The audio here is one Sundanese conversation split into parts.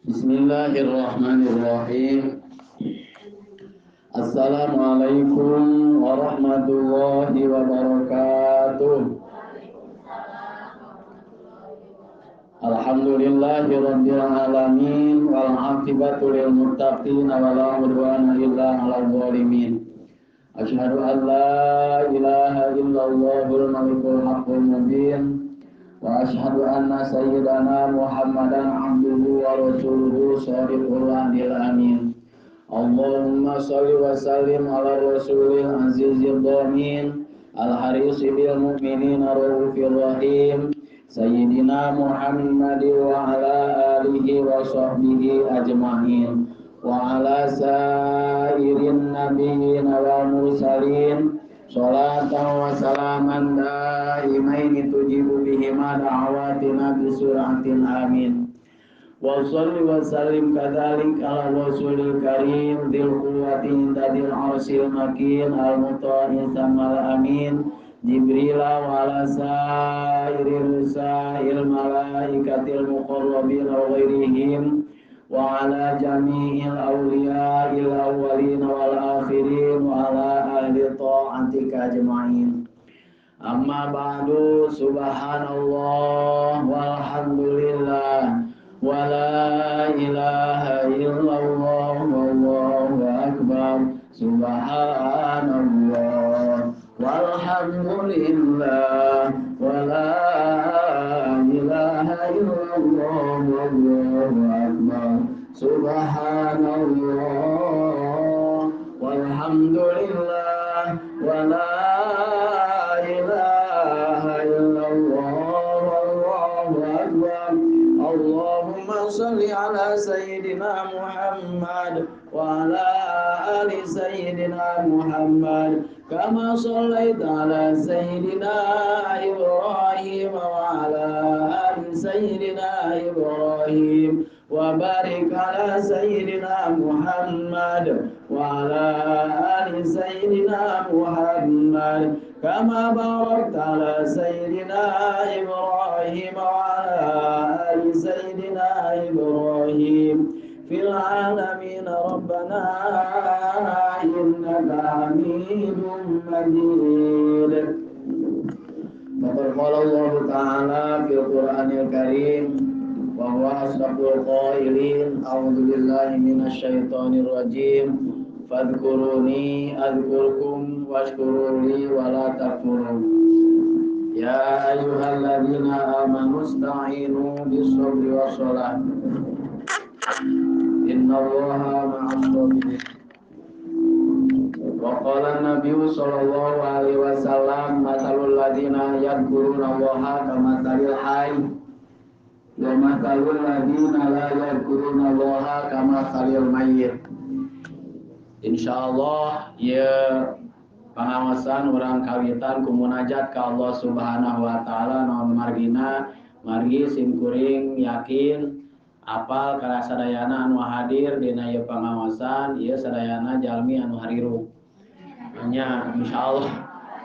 Bismillahirrahmanirrahim. Assalamualaikum warahmatullahi wabarakatuh. Alhamdulillahi rabbil alamin wal aqibatu lil muttaqin wa la udwana illa 'alal zalimin. Asyhadu an la ilaha illallahul malikul haqqul mubin. Wa asyhadu anna sayyidana Muhammadan abduhu wa rasuluhu shadiqul wa'dil amin. Allahumma shalli wa sallim ala rasulil azizil dhamin al harisi bil mu'minina raufir rahim sayyidina Muhammad wa ala alihi wa sahbihi ajma'in wa ala sairin nabiyyin wal mursalin. Salatan wa salaman daimaini tujibu bihima da'awatina bisur'atin amin. Wa salli wa sallim kadzalik ala rasulil karim dzil quwwati indadil arsyil makin al muta'in samal amin Jibril wa ala sairil rusail malaikatil muqarrabin wa ghairihim wa ala jami'il awliya'il awwalin wal akhirin wa ala ahli ta'atika ajma'in. Amma ba'du, subhanallah walhamdulillah wa la ilaha illallah wallahu akbar. Subhanallah walhamdulillah wa la ilaha illallah wallahu akbar. Subhanallah walhamdulillah wa la ilaha illallah wallahu akbar. Allahumma shalli ala sayyidina Muhammad wa ala ali sayyidina Muhammad kama shallaita ala sayyidina Ibrahim wa ala ali sayyidina Ibrahim wa barik ala sayyidina Muhammad wa ala ali sayyidina Muhammad kama barakta ala sayyidina Ibrahim wa ala ali sayyidina Ibrahim fil alamin rabbana innaka hamidum majid. Faqad qala Allah ta'ala fil Qur'anil Karim wa huwa asdaqul qailin. A'udzu billahi minasyaitonir rajim. Fadhkuruni adhkurkum washkuruli wa la takfurun. Ya ayyuhalladzina amanu ista'inu bis-sabri was-shalah. Innallaha ma'as sabirin. Wa qala an-nabiyyu sallallahu alaihi wasallam masalul ladzina yadhkuruna Allaha kamatsalil hayy wa matsalul ladzina la yadhkuruna Allaha kamatsalil mayyit. Insyaallah ya pangawasan urang kawitan ku munajat ka Allah Subhanahu wa taala naon margina margi simkuring yakin apal kana sadayana anu hadir dina ieu pangawasan ieu sadayana jalmi anu harirup nya insyaallah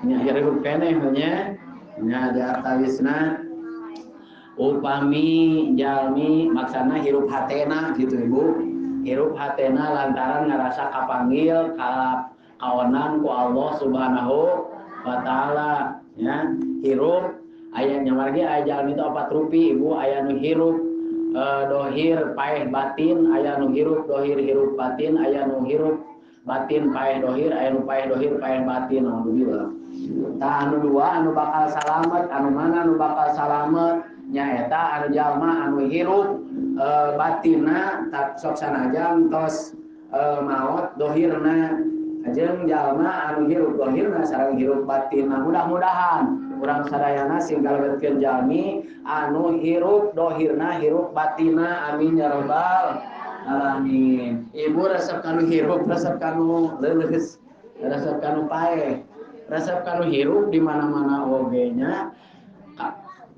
nya hirup keneh nya nya diartawisna upami jalmi maksana hirup hatena gitu Ibu. Hirup hatena lantaran ngarasa kapanggil ka kaonan ku Allah Subhanahu wa taala ya. Hirup aya nya margi aya jalmi itu opat rupi Ibu, aya nu hirup dohir paeh batin, aya nu hirup dohir hirup batin, aya nu hirup batin paeh dohir, aya nu paeh dohir paeh batin. Alhamdulillah. Tah anu dua anu bakal salamet, anu mana anu bakal salamet nyaeta anu jalma anu hirup batinna tak sok sanajan tos maot dohirna, jeung jalma anu hirup dohirna sareng hirup batinna. Mudah-mudahan urang sadayana sing kalebetkeun jalmi anu hirup dohirna hirup batinna, amin ya rabbal alamin. Ibu resep kanu hirup, resep kanu leuleus, resep kanu paeh, resep kanu hirup di mana-mana oge nya.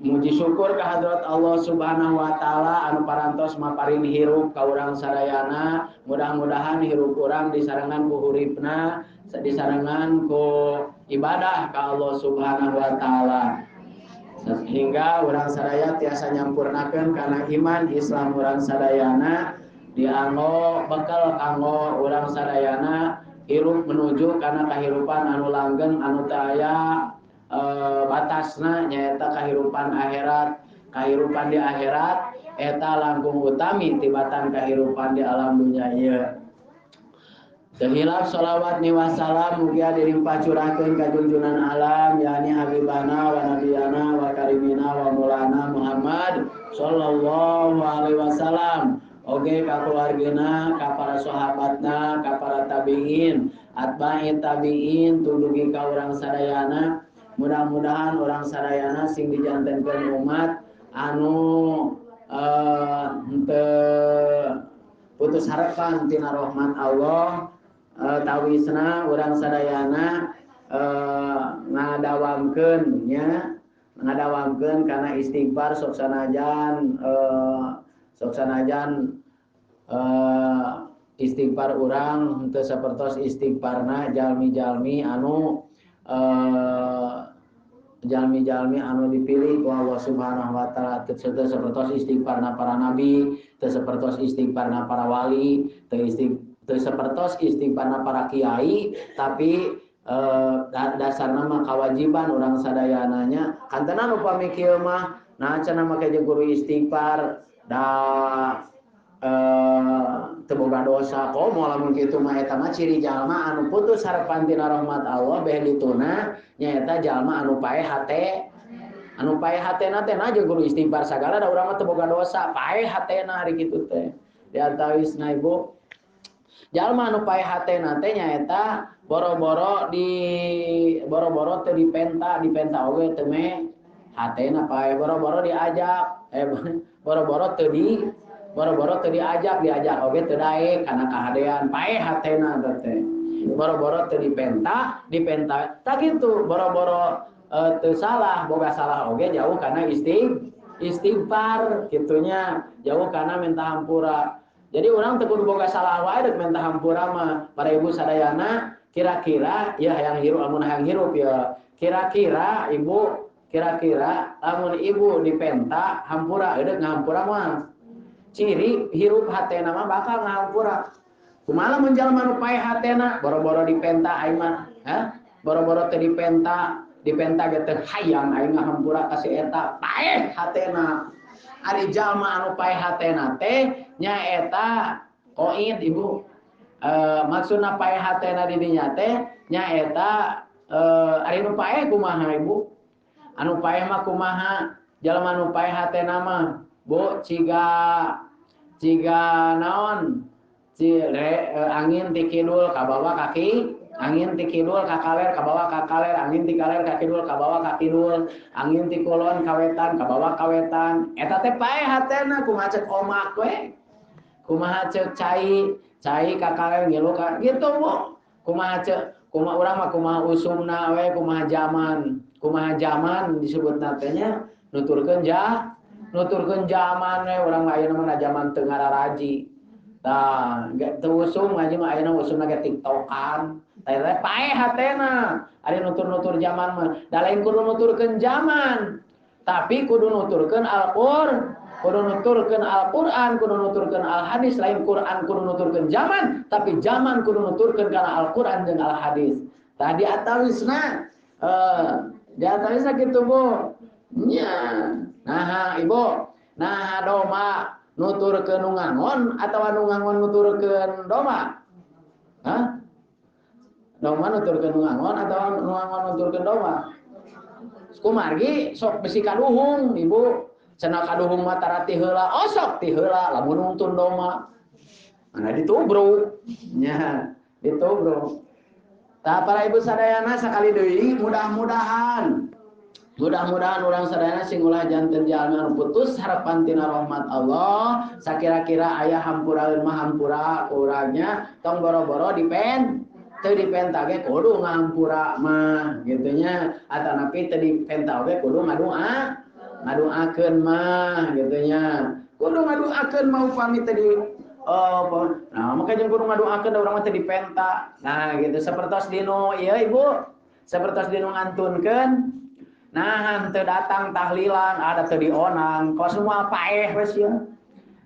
Muji syukur ka hadrat Allah Subhanahu wa taala anu parantos maparin hirup ka urang sadayana. Mudah-mudahan hirup urang disarengan ku huripna, disarengan ku ibadah ka Allah Subhanahu wa taala. Hingga urang sadaya tiasa nyampurnakeun kana iman Islam urang sadayana dianggo bekal kanggo urang sadayana hirup menuju kana kahirupan anu langgeng anu teu aya batasna nyaeta kahirupan akhirat. Kahirupan di akhirat eta langkung utami tibatan kahirupan di alam dunya ieu. Teu hilap sholawat ni wassalam mugia dilimpah curahkeun ka junjunan alam yakni habibana wa nabiyana wa karimina wa maulana Muhammad sallallahu alaihi wasallam. Oge ka keluargana, ka para sahabatna, ka para tabiin, atba'i tabiin tulugi ka urang sadayana. Mudah-mudahan urang sadayana sing dijantenkeun umat anu henteu putus harapan tina rahmat Allah. Tawisna urang sadayana ngadawamkeun nya, ngadawamkeun kana istighfar sok sanajan istighfar urang henteu sapertos istighfarna jalmi-jalmi anu jalmi-jalmi anu dipilih ku Allah Subhanahu wa taala, teu sapertos istighfarna para nabi, teu sapertos istighfarna para wali, teu sapertos istighfarna para kiai, tapi dasarna mah kawajiban urang sadayana nya. Kantenan upami kieu mah nah cenah make jeung guru istighfar da teu boga dosa komo lamun kitu mah eta mah ciri jalma anu putus harapan tina rahmat Allah beh dituna nyaeta jalma anu paeh hate, anu paeh hatena teh na jeung guru istighfar sagala da urang mah teu boga dosa paeh hatena ari kitu teh. Diantawisna ibu jalma anu paeh hatena teh nyaeta boro-boro di boro-boro teu dipenta, dipenta oge teu me hatena paeh, boro-boro diajak boro-boro teu di boro-boro teu diajak, diajak oge teu daek kana kahadean paeh hatena teh. Boro-boro teu dipenta, dipenta tak kitu, boro-boro teu salah, boga salah oge jauh kana istighfar kitunya, jauh kana minta hampura. Jadi urang teu kudu boga salah wae rek minta hampura mah. Para ibu sadayana kira-kira ya hayang hirup lamun hayang hirup ya kira-kira ibu kira-kira lamun ibu dipenta hampura eudeuk ngahampura mah. Ciri hirup hatena mah bakal ngahampura. Kumaha lamun jalma nu paeh hatena boro-boro dipenta aing mah, hah? Boro-boro teu dipenta, dipenta ge teu hayang aing ngahampura ka si eta, paeh hatena. Ari jalma anu paeh hatena teh nyaeta koid ibu. Maksudna paeh hatena di dinya teh nyaeta ari nu paeh kumaha ibu? Anu paeh mah kumaha? Jalma nu paeh hatena mah Bu, ciga naon? Angin ti kidul ka bawa kaki, angin ti kidul ka kaler ka bawa ka kaler, angin ti kaler ka kidul ka bawa ka kidul, angin ti kulon ka wetan ka bawa ka wetan. Eta teh paeh hatena kumaha ceuk omak we. Kumaha ceuk cai, cai ka kaler ngilu ka gitu Bu. Kumaha ceuk, kumaha urang mah kumaha usumna we, kumaha zaman disebutna teh nya nuturkeun jah. Nuturkeun zaman we urang mah ayeuna mah zaman teu ngararaji. Tah, teu usum ngaji mah ayeuna usumna ge tiktokan. Tah eta paeh hatena. Ari nutur-nutur zaman mah, da lain kudu nuturkeun zaman, tapi kudu nuturkeun Al-Qur'an, kudu nuturkeun Al-Qur'an, kudu nuturkeun Al-Hadis, lain Qur'an kudu nuturkeun zaman, tapi zaman kudu nuturkeun kana Al-Qur'an jeung Al-Hadis. Tah diatawisna diatawisna kitu Bu. Nya. Nah, ibu, nah doma nuturkeun nu ngangon atawa nu ngangon nuturkeun doma? Hah? Doma nuturkeun nu ngangon atawa nu ngangon nuturkeun doma? Kumargi sok besi kaduhung, ibu. Cenah kaduhung mah tara ti heula, oh sok ti heula lamun nungtun doma. Mana ditubruk. Nya, ditubruk. Tah para ibu sadayana sakali deui mudah-mudahan mudah-mudahan urang sadayana sing ulah janten jalma anu putus harapan tina rahmat Allah. Sakira-kira aya hampuraeun mah hampura ku urangnya, tong boro-boro dipen teu dipenta ge kudu ngahampura mah kitu nya, atanapi teu dipenta oge kudu ngadoa, ngadoakeun mah kitu nya. Kudu ngadoakeun mah upami teu di nah maka jeung kudu ngadoakeun da urang mah teu dipenta. Nah gitu sapertos dinu ieu ibu, sapertos dinu ngantunkeun Nah, teu datang tahlilan, ada teu dionang, kos semua paeh we sia.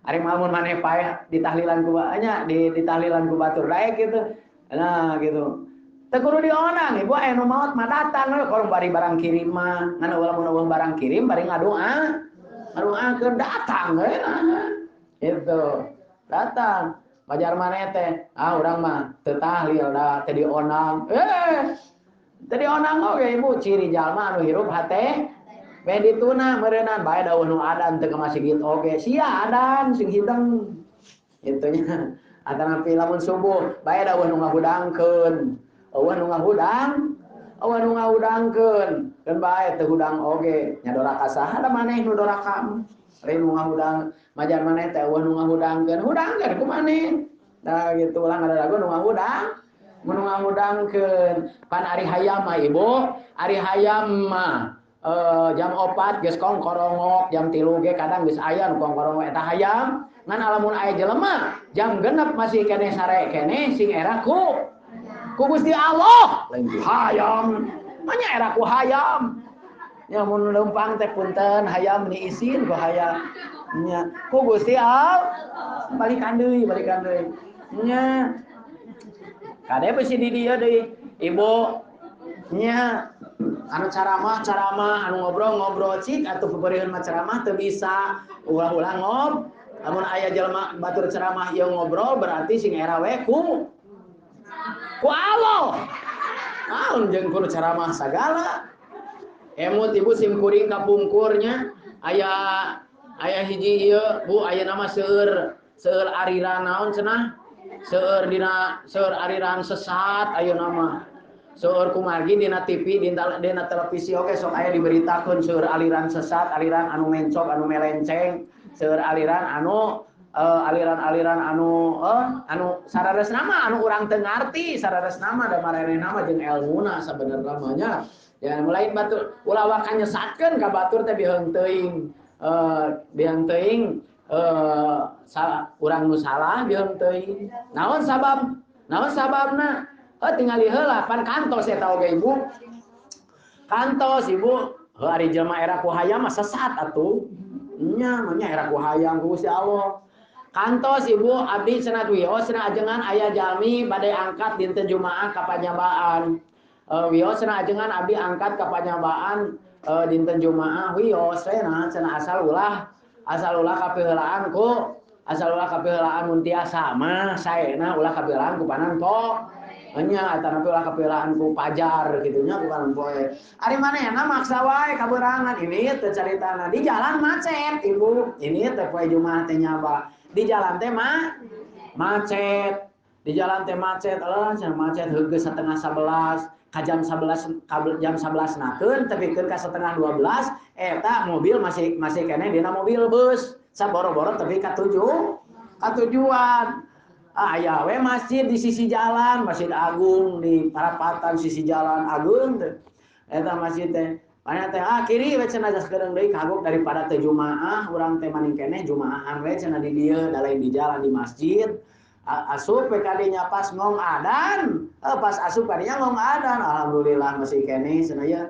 Ari lamun maneh paeh ditahlilan ku nya di ditahlilan ku batur daek gitu. Nah, gitu. Teu kudu dionang, ibu aya nu maot mah datang we kalau bari barang kirim mah. Ngan lamun eueuh barang kirim bari ngadoa. Ngadoakeun datang we nah. Gitu. Datang. Pajar maneh teh, ah urang mah teu tahlil da teu dionang. Teu dionang oge ibu ciri jalma anu hirup hate we dituna meureunnan bae daun nu adan teu ka masjid oge sia adan sing hideng kitu nya. Atanapi lamun subuh bae daun nu ngahudangkeun. Eueuh nu ngahudang, eueuh nu ngahudangkeun. Keun bae teu hudang oge nya doraka saha da maneh nu doraka. Lain nu ngahudang majar maneh teh eueuh nu ngahudangkeun, hudangkeun ku maneh. Nah gitu ulah ngadadago nu ngahudang. Mun ngahudangkeun pan ari hayam mah ibu, ari hayam mah jam 4 geus kongkorongok, jam 3 ge kadang geus aya nu kongkorongok eta hayam. Ngan alamun aya jelema jam 6 masih keneh sare keneh sing era ku Gusti Allah lain ku hayam. Manya era ku hayam. Nya mun leumpang teh punten hayam ni isin ku hayam. Nya ku Gusti Allah balikan deui balikan deui. Nya kade besi di dieu deui ibu nya anu ceramah anu ngobrol-ngobrol cik atuh peperieun mah ceramah teu bisa ulah-ulah ngob lamun aya jelema batur ceramah ieu ngobrol berarti sing era we ku Allah naon jeung kudu ceramah sagala emut ibu sim kuring kapungkurnya aya aya hiji ieu bu aya nama seueur seueur ariran naon cenah seueur dina seueur ariran sesat ayeuna mah seueur kumargi dina TV dina televisi oge sok aya diberitakeun seueur aliran sesat aliran anu mencok anu melenceng seueur aliran anu aliran-aliran anu anu sararesna mah anu urang teu ngarti sararesna mah da maranehna mah jeung elmuna sabenerna mah nya ya mulai batur ulah waka nyesatkeun ka batur teh biheung teuing biheung teuing urang nu salah biheung teuing naon sabab naon sababna tingali heula pan kantos eta oge ibu kantos ibu heuh ari jelema era ku hayam mah sesat atuh nya mah nya era ku hayam ku Gusti Allah kantos ibu abdi cenah wios cenah ajengan aya jalmi bade angkat dinten Jumaah ka panyabaan wios cenah ajengan abdi angkat ka panyabaan dinten Jumaah wios cenah cenah asal ulah kapiheulaan ku asal ulah kapiheulaan mun tiasa mah saena ulah kapiheulaan ku pananto nya atanapi ulah kapiheulaan ku pajar kitu nya ku pananpoe ari manehna maksa wae kabeurangan ini teh caritana di jalan macet ibu ini teh poe Jumaah teh nyaba di jalan teh mah macet di jalan teh macet eueuh cenah macet heugeus 10:30 ka jam 11 jam 11 nakeun tepikeun ka 11:30 eta mobil masih keneh dina mobil bus saboro-boro tepi ka tujuan aya we masjid di sisi jalan Masjid Agung di parapatan sisi jalan agung teh eta masjid teh banyak teh kiri we cenah sakedeung deui kagok daripada teu jumaah urang teh maning keneh jumaahan we cenah di dieu da lain di jalan di masjid asup we kadinya pas ngong adan pas asup kadinya ngong adan alhamdulillah masih keneh cenah ye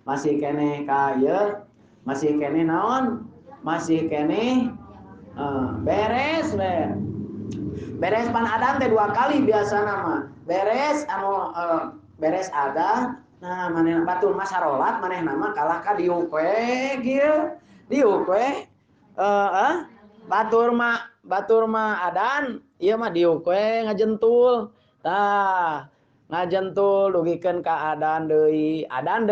masih keneh ka ieu masih keneh naon masih keneh beres we beres pan adan teh 2 kali biasana mah beres anu beres adan nah manehna batur mah sarolat manehna mah kalah ka diuk we kieu diuk we batur mah adan ieu mah diuk we ngajentul tah ngajentul dugikeun ka adan deui adan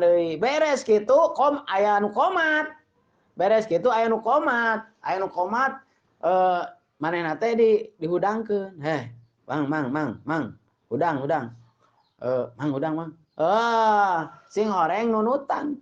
deui beres kitu kom aya nu komat beres kitu aya nu komat manehna teh dihudangkeun heh bang mang mang hudang mang hudang mang sing horeng nunutan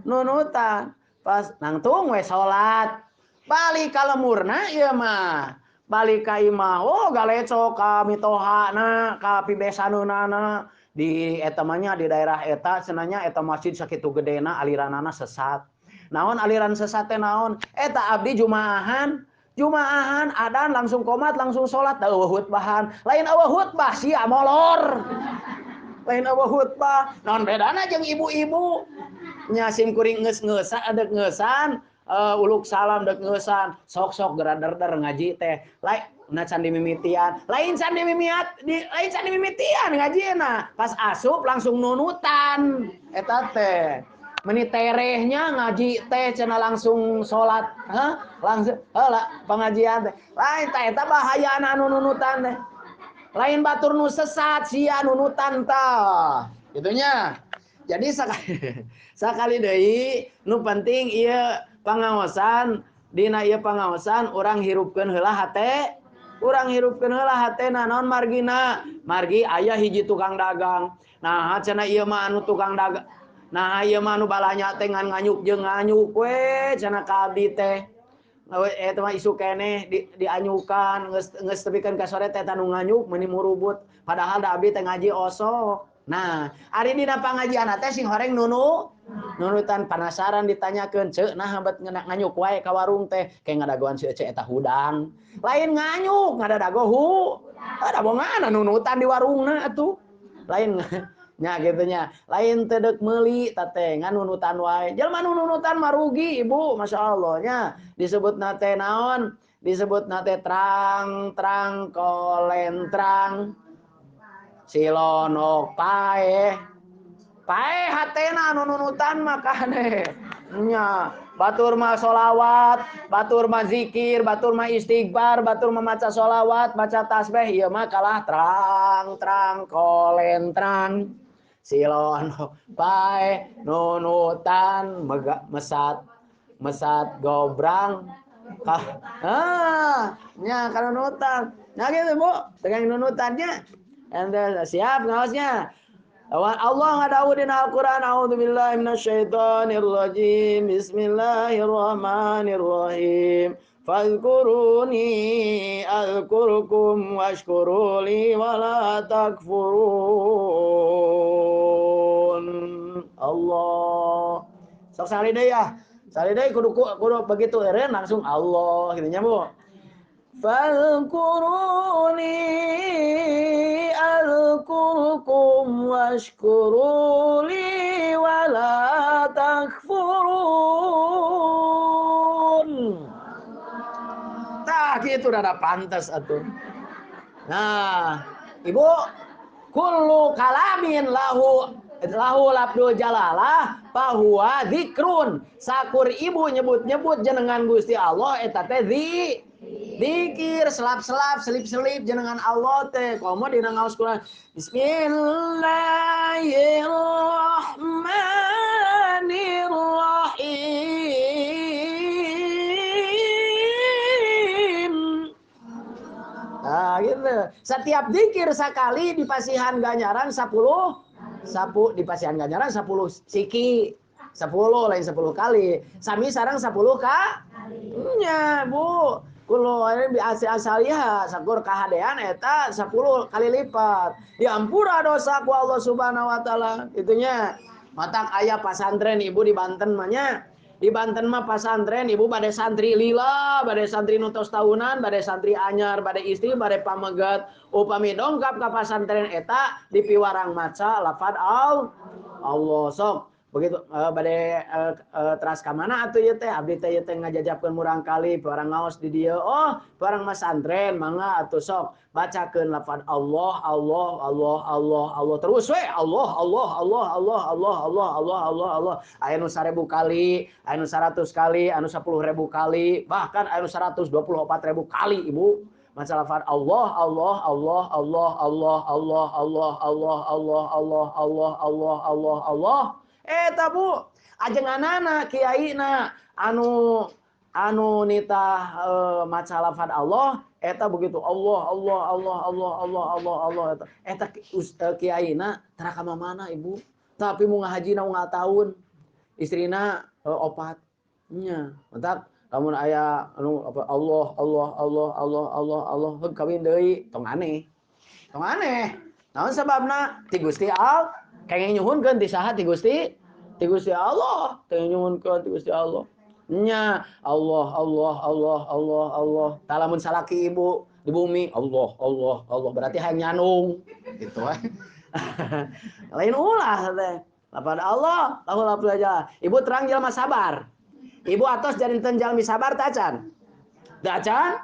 nunutan pas nangtung we salat balik ka lemurna ieu mah balik ka imah oh galecok ka mitohana ka pibesaneunana di eta mah nya di daerah eta cenah nya eta masjid sakitu gedena aliranana sesat naon aliran sesat teh naon eta abdi jumaahan adan langsung komat langsung salat da eueuh khutbahan lain eueuh khutbah sia molor Lain eueuh khutbah. Naon bedana jeung ibu-ibu? Nya sim kuring geus-ngeusan deuk ngeusan, uluk salam deuk ngeusan, sok-sok geraderder ngaji teh. Lain na can dimimitian, lain can dimimiat, lain can dimimitian ngajina. Pas asup langsung nunutan eta teh. Meni terehnya ngaji teh cenah langsung salat, hah? Langsung heula pengajian teh. Lain teh eta bahayana anu nunutan teh. Lain batur nu sesat sia nunutan tah. Gitunya. Jadi sakali deui nu penting ieu pangaosan, dina ieu pangaosan urang hirupkeun heula hate, urang hirupkeun heula hatena naon margina? Margi aya hiji tukang dagang. Nah cenah ieu mah anu tukang dagang. Nah ieu mah anu balanya teh ngan nganyuk jeung nganyuk we cenah ka abdi teh. Eta mah isu keneh dianyukan geus tepikeun ka sore teh tanu nganyuk meuni murubut padahal da abdi teh ngaji osok. Nah, ari dina pangajian teh sing horeng nunutan penasaran ditanyakeun ceuk nah bet nganyuk wae ka warung teh ke ngadagoan si ece eta hudang. Lain nganyuk ngadadago hu. Ada bongana nunutan di warungna atuh. Lain nya gitu nya. Lain teu deuk meuli teh ngan nunutan wae. Jelema nu nunutan mah rugi ibu, masyaallah nya. Disebutna teh naon? Disebutna teh trang-trang kolentrang. Silonok paeh. Paeh hatena anu nunutan makane. Nya, batur mah sholawat, batur mah zikir, batur mah istighfar, batur mah maca sholawat, maca tasbih, ieu mah kalah trang-trang kolentrang. Silonok paeh nunutan mesat mesat gobrang. Ah, nya kanunutan. Nya kitu Bu, tegang nunutannya. Ente siap ngaosnya. Allah ngadawuh dina Al-Qur'an, a'udzubillahi minasyaitonir rajim. Bismillahirrahmanirrahim. Fadhkuruni azkurkum washkuruli wa la takfurun. Allah. Sok sali deui ya. Sali deui kudu begitu eureun langsung Allah kitu nya Bu. Fadhkuruni azkurkum washkuruli wa la takfurun. Tah kitu rada pantas atuh. Nah, Ibu, kullu kalamin lahu lahu labdul jalalah fahuwa dzikrun. Sakur ibu nyebut-nyebut jenengan Gusti Allah eta teh dzikir, selap-selap, selip-selip jenengan Allah teh. Komo dina ngaos Quran. Bismillahirrahmanirrahim. Nah, gitu. Setiap dzikir sekali di pasihan ganjaran 10 sapu di pasihan ganjaran 10 siki. 10 lain 10 kali. Sami sareng 10 ka? Nya, Bu. Kulo ini asaliha sakur kahadean eta 10 kali lipat. Diampura dosa ku Allah Subhanahu wa taala. Itunya. Matak aya pasantren ibu di Banten mah nya. Di Banten mah pasantren ibu bade santri lila, bade santri nu tos tahunan, bade santri anyar, bade istri, bade pameget. Upami dongkap ka pasantren eta dipiwarang maca lafad Allah sok. Begitu bade teras ka mana atuh ieu teh abdi teh ieu teh ngajajapkeun murang kali piwarang ngaos di dieu. Oh, piwarang masantren mangga atuh sok bacakeun lafad Allah Allah Allah Allah Allah terus we Allah Allah Allah Allah Allah Allah Allah Allah Allah aya nu 1000 kali, aya nu 100 kali, anu 10.000 kali, bahkan aya nu 124.000 kali ibu. Maca lafad Allah Allah Allah Allah Allah Allah Allah Allah Allah Allah Allah Allah Allah Allah. Eta Bu, ajenganana kiaina anu anu nitah maca lafad Allah eta begitu Allah Allah Allah Allah Allah Allah Allah eta eta kiaina tara ka mana ibu, tapi mau ngahajina unggal tahun, istrina opat nya. Mentak lamun aya anu apa Allah Allah Allah Allah Allah Allah heug kawin deui tong aneh. Tong aneh. Naon sababna? Ti Gusti Allah. Kenging nyuhunkeun ti saha ti Gusti? Ti Gusti Allah. Kenging nyuhunkeun ti Gusti Allah. Nya Allah Allah Allah Allah Allah. Tah lamun salaki ibu di bumi Allah Allah Allah berarti hayang nyanung gitu we. Lain ulah teh. Lapad Allah, lahu lafzul jalalah. Ibu terang jelema sabar. Ibu atos janten jalmi sabar teh acan. Teu acan?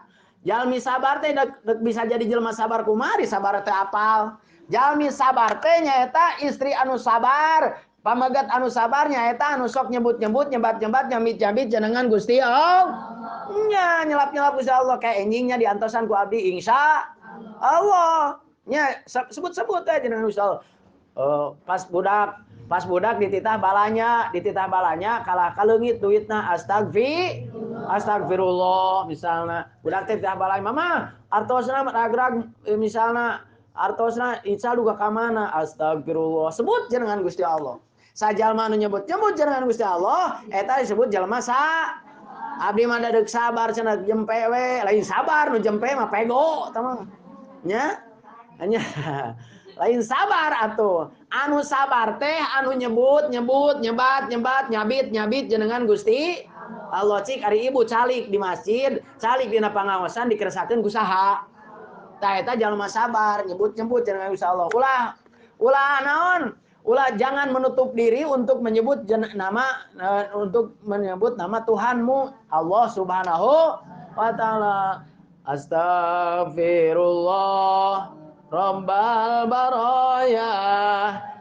Jalmi sabar teh bisa jadi jelema sabar kumari, sabar teh apal. Jalmi sabar teh nyaeta istri anu sabar, pamegat anu sabar nyaeta anu sok nyebut-nyebut, nyebat-nyebat, nyambit-nyambit jenengan Gusti Allah. Nya nyelap-nyelap Gusti Allah kayak enjingnya diantosan ku abdi insya Allah. Nya sebut-sebut teh jenengan Gusti Allah. Pas budak dititah balanya kalah kaleungit duitna astagfirullah misalna. Budak teh titah balanya, mama artosna ragrag misalna artosna ical duga ka mana, astagfirullah. Sebut jenengan Gusti Allah. Sajalma anu nyebut-nyebut jenengan Gusti Allah eta disebut jelema sa. Abdi mah deuk sabar cenah jempe we, lain sabar nu jempe mah pego tah mah. Nya? Nya. Lain sabar atuh. Anu sabar teh anu nyebut, nyebut, nyebat, nyebat, nyabit, nyabit jenengan Gusti Allah. Cik ari ibu calik di masjid, calik dina pangaosan dikeresakeun ku saha. Tah eta jalma sabar, nyebut-nyebut jenengan Gusti Allah. Ulah ulah naon? Ulah jangan menutup diri untuk menyebut nama untuk menyebut nama Tuhanmu Allah Subhanahu wa taala. Astagfirullah Rabbal baraya,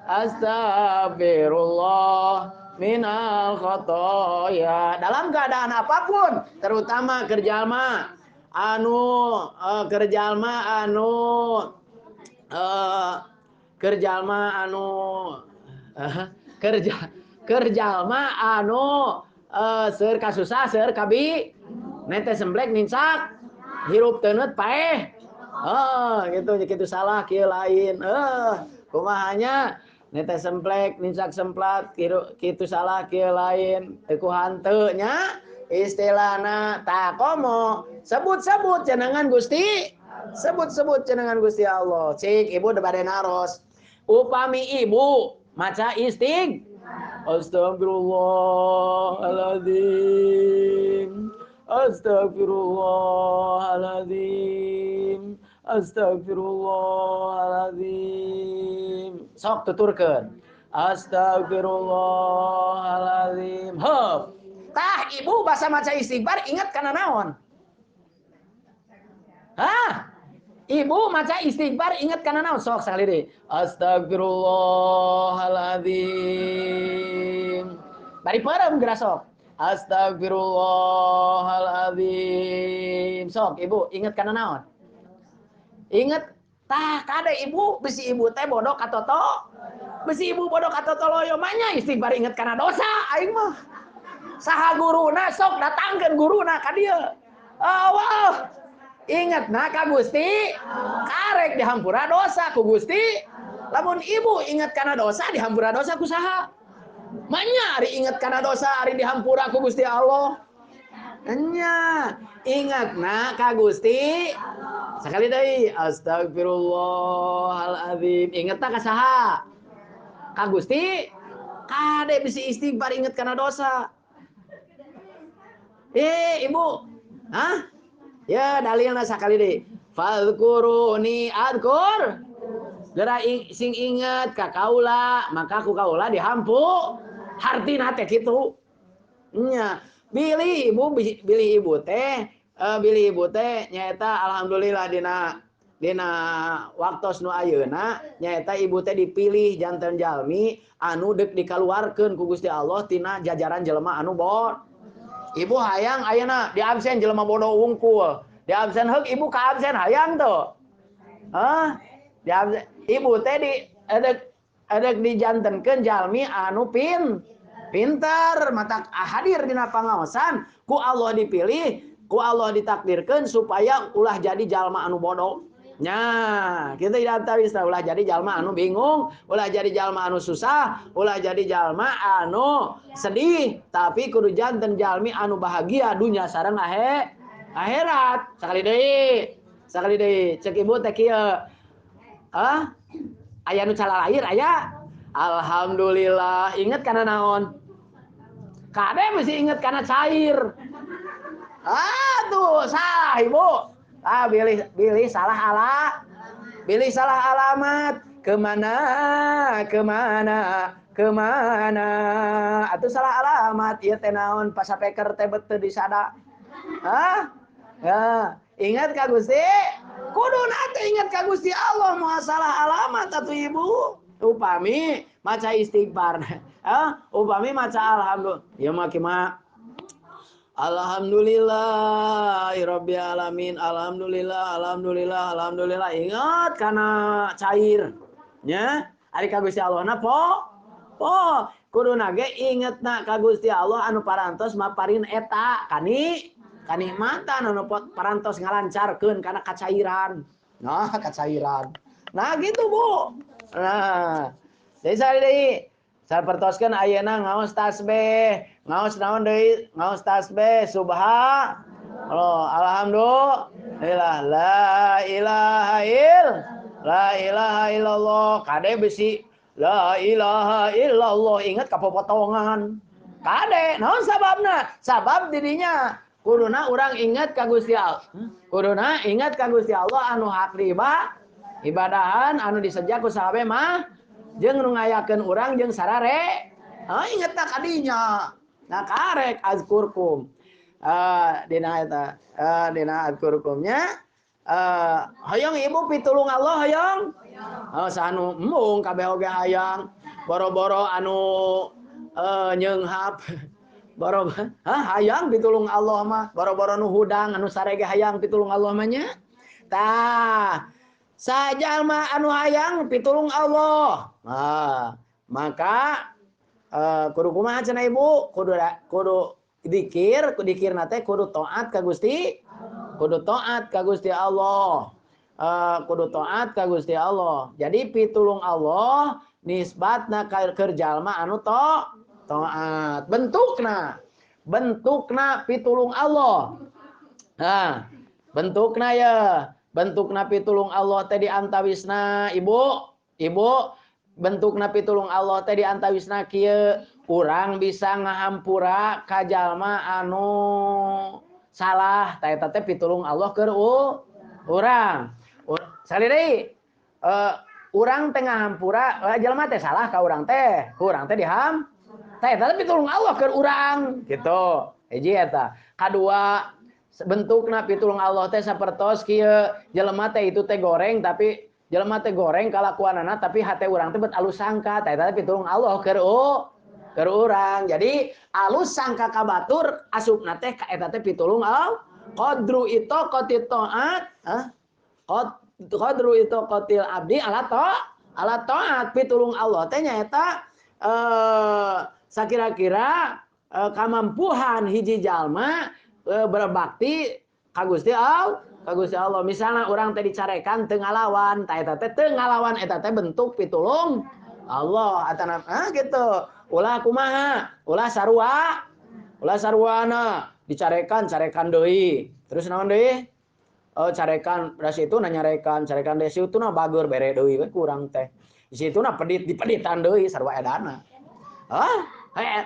astagfirullah minal khotoya. Dalam keadaan apapun, terutama kerjalma anu kerjalma anu kerjalma anu kerjalma anu seur kasusah seur kabi nete semblek nincak hirup teuneut paeh. Oh, gitu salah kieu lain. Kumahanya nete semplek nincak semplat kitu salah kieu lain teu ku hanteu nya istilahna takomo sebut-sebut jenengan Gusti, sebut-sebut jenengan Gusti Allah. Cik ibu bade naros. Upami ibu maca istig astagfirullahaladzim, astagfirullahaladzim, astagfirullahaladzim. Sok tuturkeun. Astagfirullahaladzim. Heup. Tah ibu basa maca istighfar ingat kana naon? Hah? Ibu maca istighfar ingat kana naon? Sok sekali deui. Astagfirullahaladzim. Bari peureum geura sok. Astagfirullahaladzim. Sok ibu ingat kana naon? Ingat tah kade ibu bisi ibu teh bodoh katoto. Bisi ibu bodoh katoto loyo manya istighfar ingat kana dosa aing mah. Saha guruna sok datangkeun guruna ka dieu. Oh, wow. Ingat na ka Gusti karek dihampura dosa ku Gusti. Lamun ibu ingat kana dosa dihampura dosa ku saha? Manya ari ingat kana dosa ari dihampura ku Gusti Allah. Nya ingat na ka Gusti. Sekali deui astagfirullahaladzim. Ingat tak ka saha? Ka Gusti. Kade bisi istighfar ingat kana dosa. Ibu. Hah? Ya dalilna sakali deui. Fadhkuruni adkur. Geura sing inget ka kaula, maka ku kaula dihampu. Hartina teh kitu. Nya, bilih ibu teh bilih ibu teh nyaeta alhamdulillah dina waktos nu ayeuna nyaeta ibu teh dipilih janten jalmi anu deuk dikaluarkeun ku Gusti Allah tina jajaran jelema anu bodoh. Ibu hayang ayeuna di absen jelema bodoh wungkul. Di absen heuk ibu ka absen hayang teu? Hah? Di absen ibu teh di edek dijantenkeun jalmi anu pinter mata hadir dina pangaosan ku Allah dipilih, ku Allah ditakdirkeun supaya ulah jadi jalma anu bodoh. Nya, kita tidak tahu ulah jadi jalma anu bingung, ulah jadi jalma anu susah, ulah jadi jalma anu sedih, tapi kudu janten jalmi anu bahagia dunya sareng akhirat. Sakali deui, cek ibu teh kieu. Ah? Aya nu calalair aya? Alhamdulillah, inget kana naon? Kade mesti inget kana cair. Ah tuh salah ibu. Ah bilih salah alamat. Kemana kemana kemana atuh salah alamat ieu teh naon pasapeker teh bet teu disada. Hah? Ya, ingat ka Gusti? Kuduna teh ingat ka Gusti Allah moal salah alamat atuh ibu. Upami maca istighfar. Upami maca alhamdulillah. Ieu mah kumaha? Alhamdulillahirabbil alamin. Alhamdulillah, alhamdulillah, alhamdulillah. Ingat kana cair. Nya, ari ka Gusti Allah na po. Po, kuduna ge ingetna ka Gusti Allah anu parantos maparin eta kani kanikmatan anu parantos ngalancarkeun kana kacairan. Nah, kacairan. Nah, gitu Bu. Nah, jadi sari deui sapertoskeun ayeuna ngaos tasbih, ngaos naon deui? Ngaos tasbih subhanallah, alhamdulillah, la ilaha illallah. Kade bisi la ilaha illallah ingat kapopotongan. Kade naon sababna? Sabab dirinya kuduna urang ingat ka Gusti Allah. Kuduna ingat ka Gusti Allah anu hak ibadahan anu diseja ku sahabe mah jeung nu ngayakeun urang jeung sarare. Ah inget tak kadinya. Nah karek azkurkum. Dina eta dina azkurkumnya hoyong ibu pitulung Allah hoyong. Oh sanu embung kabeh oge hayang. Boro-boro anu nyeunghap. Boro hayang pitulung Allah mah. Boro-boro nu hudang anu sarege hayang pitulung Allah mah nya. Tah sajalma anu hayang pitulung Allah. Nah, maka kudu kumaha cenah ibu? Kudu dikir, dikirna teh kudu taat ka Gusti, kudu taat ka Gusti Allah. Kudu taat ka Gusti Allah. Jadi pitulung Allah nisbatna ka keur jalma anu taat. Bentukna, bentukna pitulung Allah. Nah, bentukna ya. Bentukna pitulung Allah teh diantawisna ibu, ibu bentukna pitulung Allah teh diantawisna kieu urang bisa ngahampura ka jalma anu salah tah eta teh pitulung Allah keur urang. Sali deui urang teh ngahampura jalma teh salah ka urang teh, ku urang teh diham tah eta teh pitulung Allah keur urang gitu. Hiji eta. Kadua bentukna pitulung Allah teh sapertos kieu jelema teh itu teh goreng tapi jelema teh goreng kalakuanana tapi hate urang teh bet alus sangka tah eta pitulung Allah keur urang. Jadi alus sangka ka batur asupna teh ka eta teh pitulung Allah. Qadru itu qatit taat, qadru itu qatil abdi ala taat. Pitulung Allah teh nyaeta sakira-kira kamampuhan hiji jalma berbakti ka Gusti Allah, ka Gusti Allah. Misalnya orang teh dicarekan teu ngalawan, tah eta teh teu ngalawan eta teh bentuk pitulung Allah atana gitu. Ulah kumaha? Ulah sarua. Ulah saruana dicarekan, carekan deui. Terus naon deui? Oh, carekan das itu na nyarekan, carekan deui situ na bageur bere deui we kurang teh. Di situ na pedit dipeditan deui sarua edana. Hah?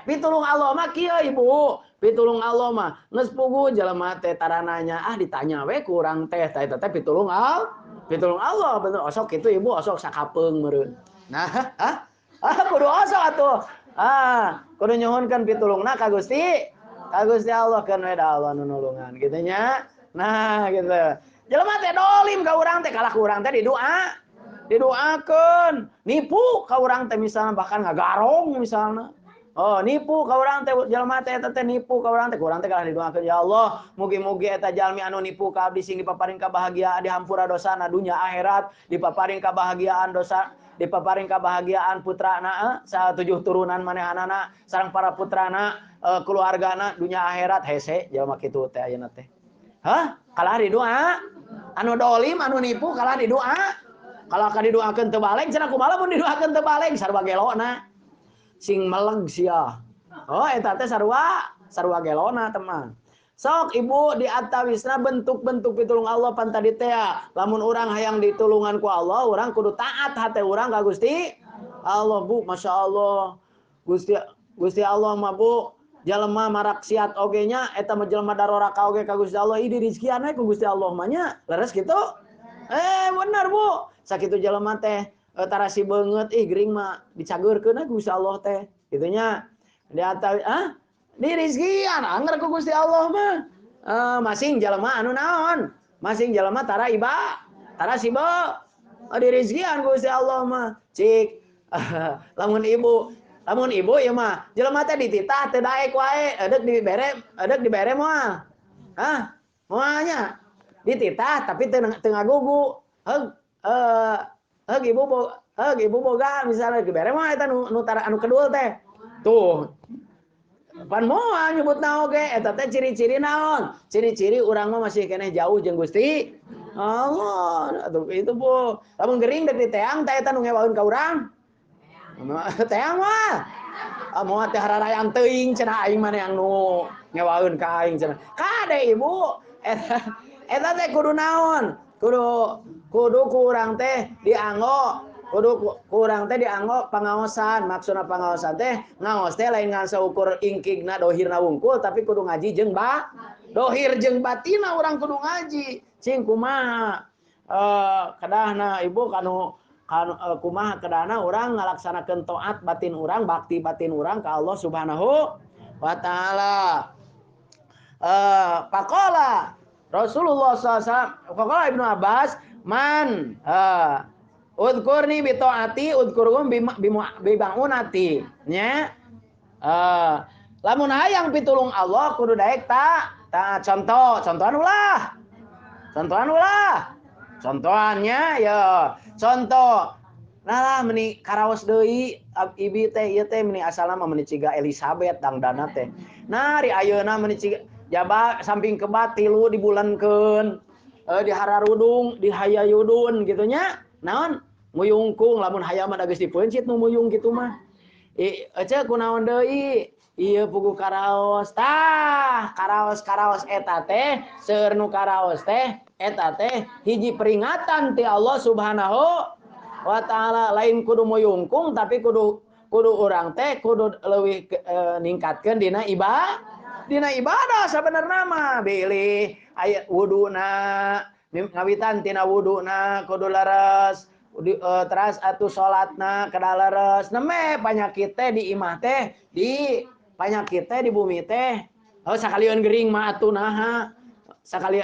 Pitulung Allah mah kieu ibu. Pitulung Allah mah geus puguh jelema teh tarananya ah ditanya we kurang teh tah eta teh pitulung Allah. Pitulung Allah bener osok kitu ibu osok sakapeung meureun. Nah, kudu osok atuh. Ah, kudu nyuhunkeun pitulungna ka Gusti. Ka Gusti Allah keun we da Allah nu nulungan kitu nya. Nah, gitu. Jelema teh dolim ka urang teh kalah ku urang teh didoa. Didoakeun, nipu ka urang teh misalna bahkan ngagarong misalna. Oh, nipu ka urang teh jelema teh eta teh nipu ka urang teh kalah didoakeun ya Allah, mugi-mugi eta jalmi anu nipu ka abdi sing dipaparin kabahagiaan dihampura dosana dunya akhirat, dipaparin kabahagiaan dosa, dipaparin kabahagiaan putrana sa tujuh turunan manehanana sareng para putrana keluargana dunya akhirat hese jelema kitu teh ayeuna teh. Hah? Kalah didoa? Anu dolim anu nipu kalah didoa? Kalau ka didoakeun teu baleng cenah kumaha mun didoakeun teu baleng sarua gelona. Sing meleg sia. Oh eta teh sarua gelona teman. Sok ibu di antawisna bentuk-bentuk pitulung Allah pan tadi teh lamun urang hayang ditulungan ku Allah urang kudu taat hate urang ka Gusti Allah Bu, Masya Allah. Gusti Allah mah Bu jelema maraksiat oge nya eta mah jelema daroraka oge ka Gusti Allah ih dirizkian we ku Gusti Allah mah nya leres kitu. Bener Bu. Sakitu jelema teh Tarasi beungeut ih gering mah dicageurkeun ku Gusti Allah teh kitu nya. Di atas ah di rizkian anger ku Gusti Allah mah. Masing jalma anu naon? Masing jalma tara iba, tara sibe. Di rizkian ku Gusti Allah mah. Cik lamun ibu ieu mah jelema teh dititah teu daek wae, edek dibere moal. Hah? Moalnya dititah tapi teu ngagugu. Heug heug ibu boga misalnya dibere moal eta nu tara anu kedul teh. Tuh. Pan moal nyebutna oge eta teh ciri-ciri naon? Ciri-ciri urang mah masih keneh jauh jeung Gusti Allah. Atuh itu bu. Lamun gering dek diteang teh eta nu ngewaeun ka urang. Teang mah. Ah moal teh hararayang teuing cenah aing mah yang nu ngewaeun ka aing cenah. Kade ibu eta teh kudu naon? Kudu ku urang teh dianggo. Kudu kurang teh dianggo pangaosan. Maksudna pangaosan teh ngaos teh lain ngan saukur ingkigna dohirna wungkul tapi kudu ngaji jeung ba dohir jeung batina urang kudu ngaji. Cing kumaha kedahna ibu kanu kumaha kedahna urang ngalaksanakeun taat batin urang, bakti batin urang ka Allah Subhanahu wa taala. Faqala Rasulullah sallallahu alaihi wasallam, faqala Ibnu Abbas, man udkurni bi taati udkurhum bi bangunati nya. Lamun hayang pitulung Allah kudu daek ta contoh, contohan ulah. Contohan ulah. Contohannya ya, contoh. Nah lah meni karaos deui ibi teh ieu teh meni asalna mah meni ciga Elizabeth dangdana teh. Nah ri ayeuna meni ciga jaba samping kebat tilu dibulankeun, dihararudung, dihayayudun kitu nya. Naon muyungkung lamun hayam mah da geus dipeuncit nu muyung kitu mah. Ece kunaon deui? Ieu puguh karaos. Tah, karaos-karaos eta teh, seueur nu karaos teh eta teh hiji peringatan ti Allah Subhanahu wa taala. Lain kudu muyungkung tapi kudu urang teh kudu leuwih ningkatkeun dina ibadah. Dina ibadah sabenerna mah bilih aya wuduna ngawitan tina wuduna kudu leres, teras atuh salatna kedah leres. Neme panyakit teh di imah teh, di panyakit teh di bumi teh. Oh sakalian gering mah atuh naha.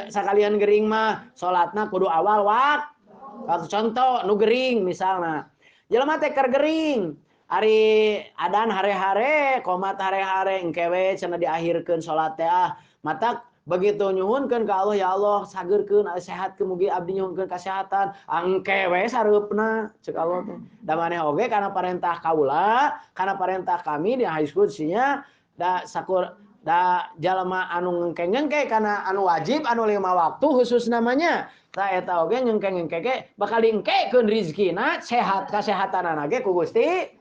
Sakalian gering mah salatna kudu awal waktu. Contoh nu gering misalna. Jelema teh keur gering. Ari adan hare-hare, qomat hare-hare engke we cenah diakhirkeun salat teh ah. Matak begitu nyuhunkeun ka Allah, ya Allah sageurkeun sehatkeun mugi abdi nyuhunkeun kasehatan. Angke we sareupna ceuk Allah teh. Da maneh oge kana parentah kaula, kana parentah kami di hadis qudsinya da sakur da jalma anu ngengke-ngengke kana anu wajib anu 5 waktu khusus namanya. Ta eta oge ngengke-ngengke ge bakal diengkekeun rizkina, sehat kasehatanana ge ku Gusti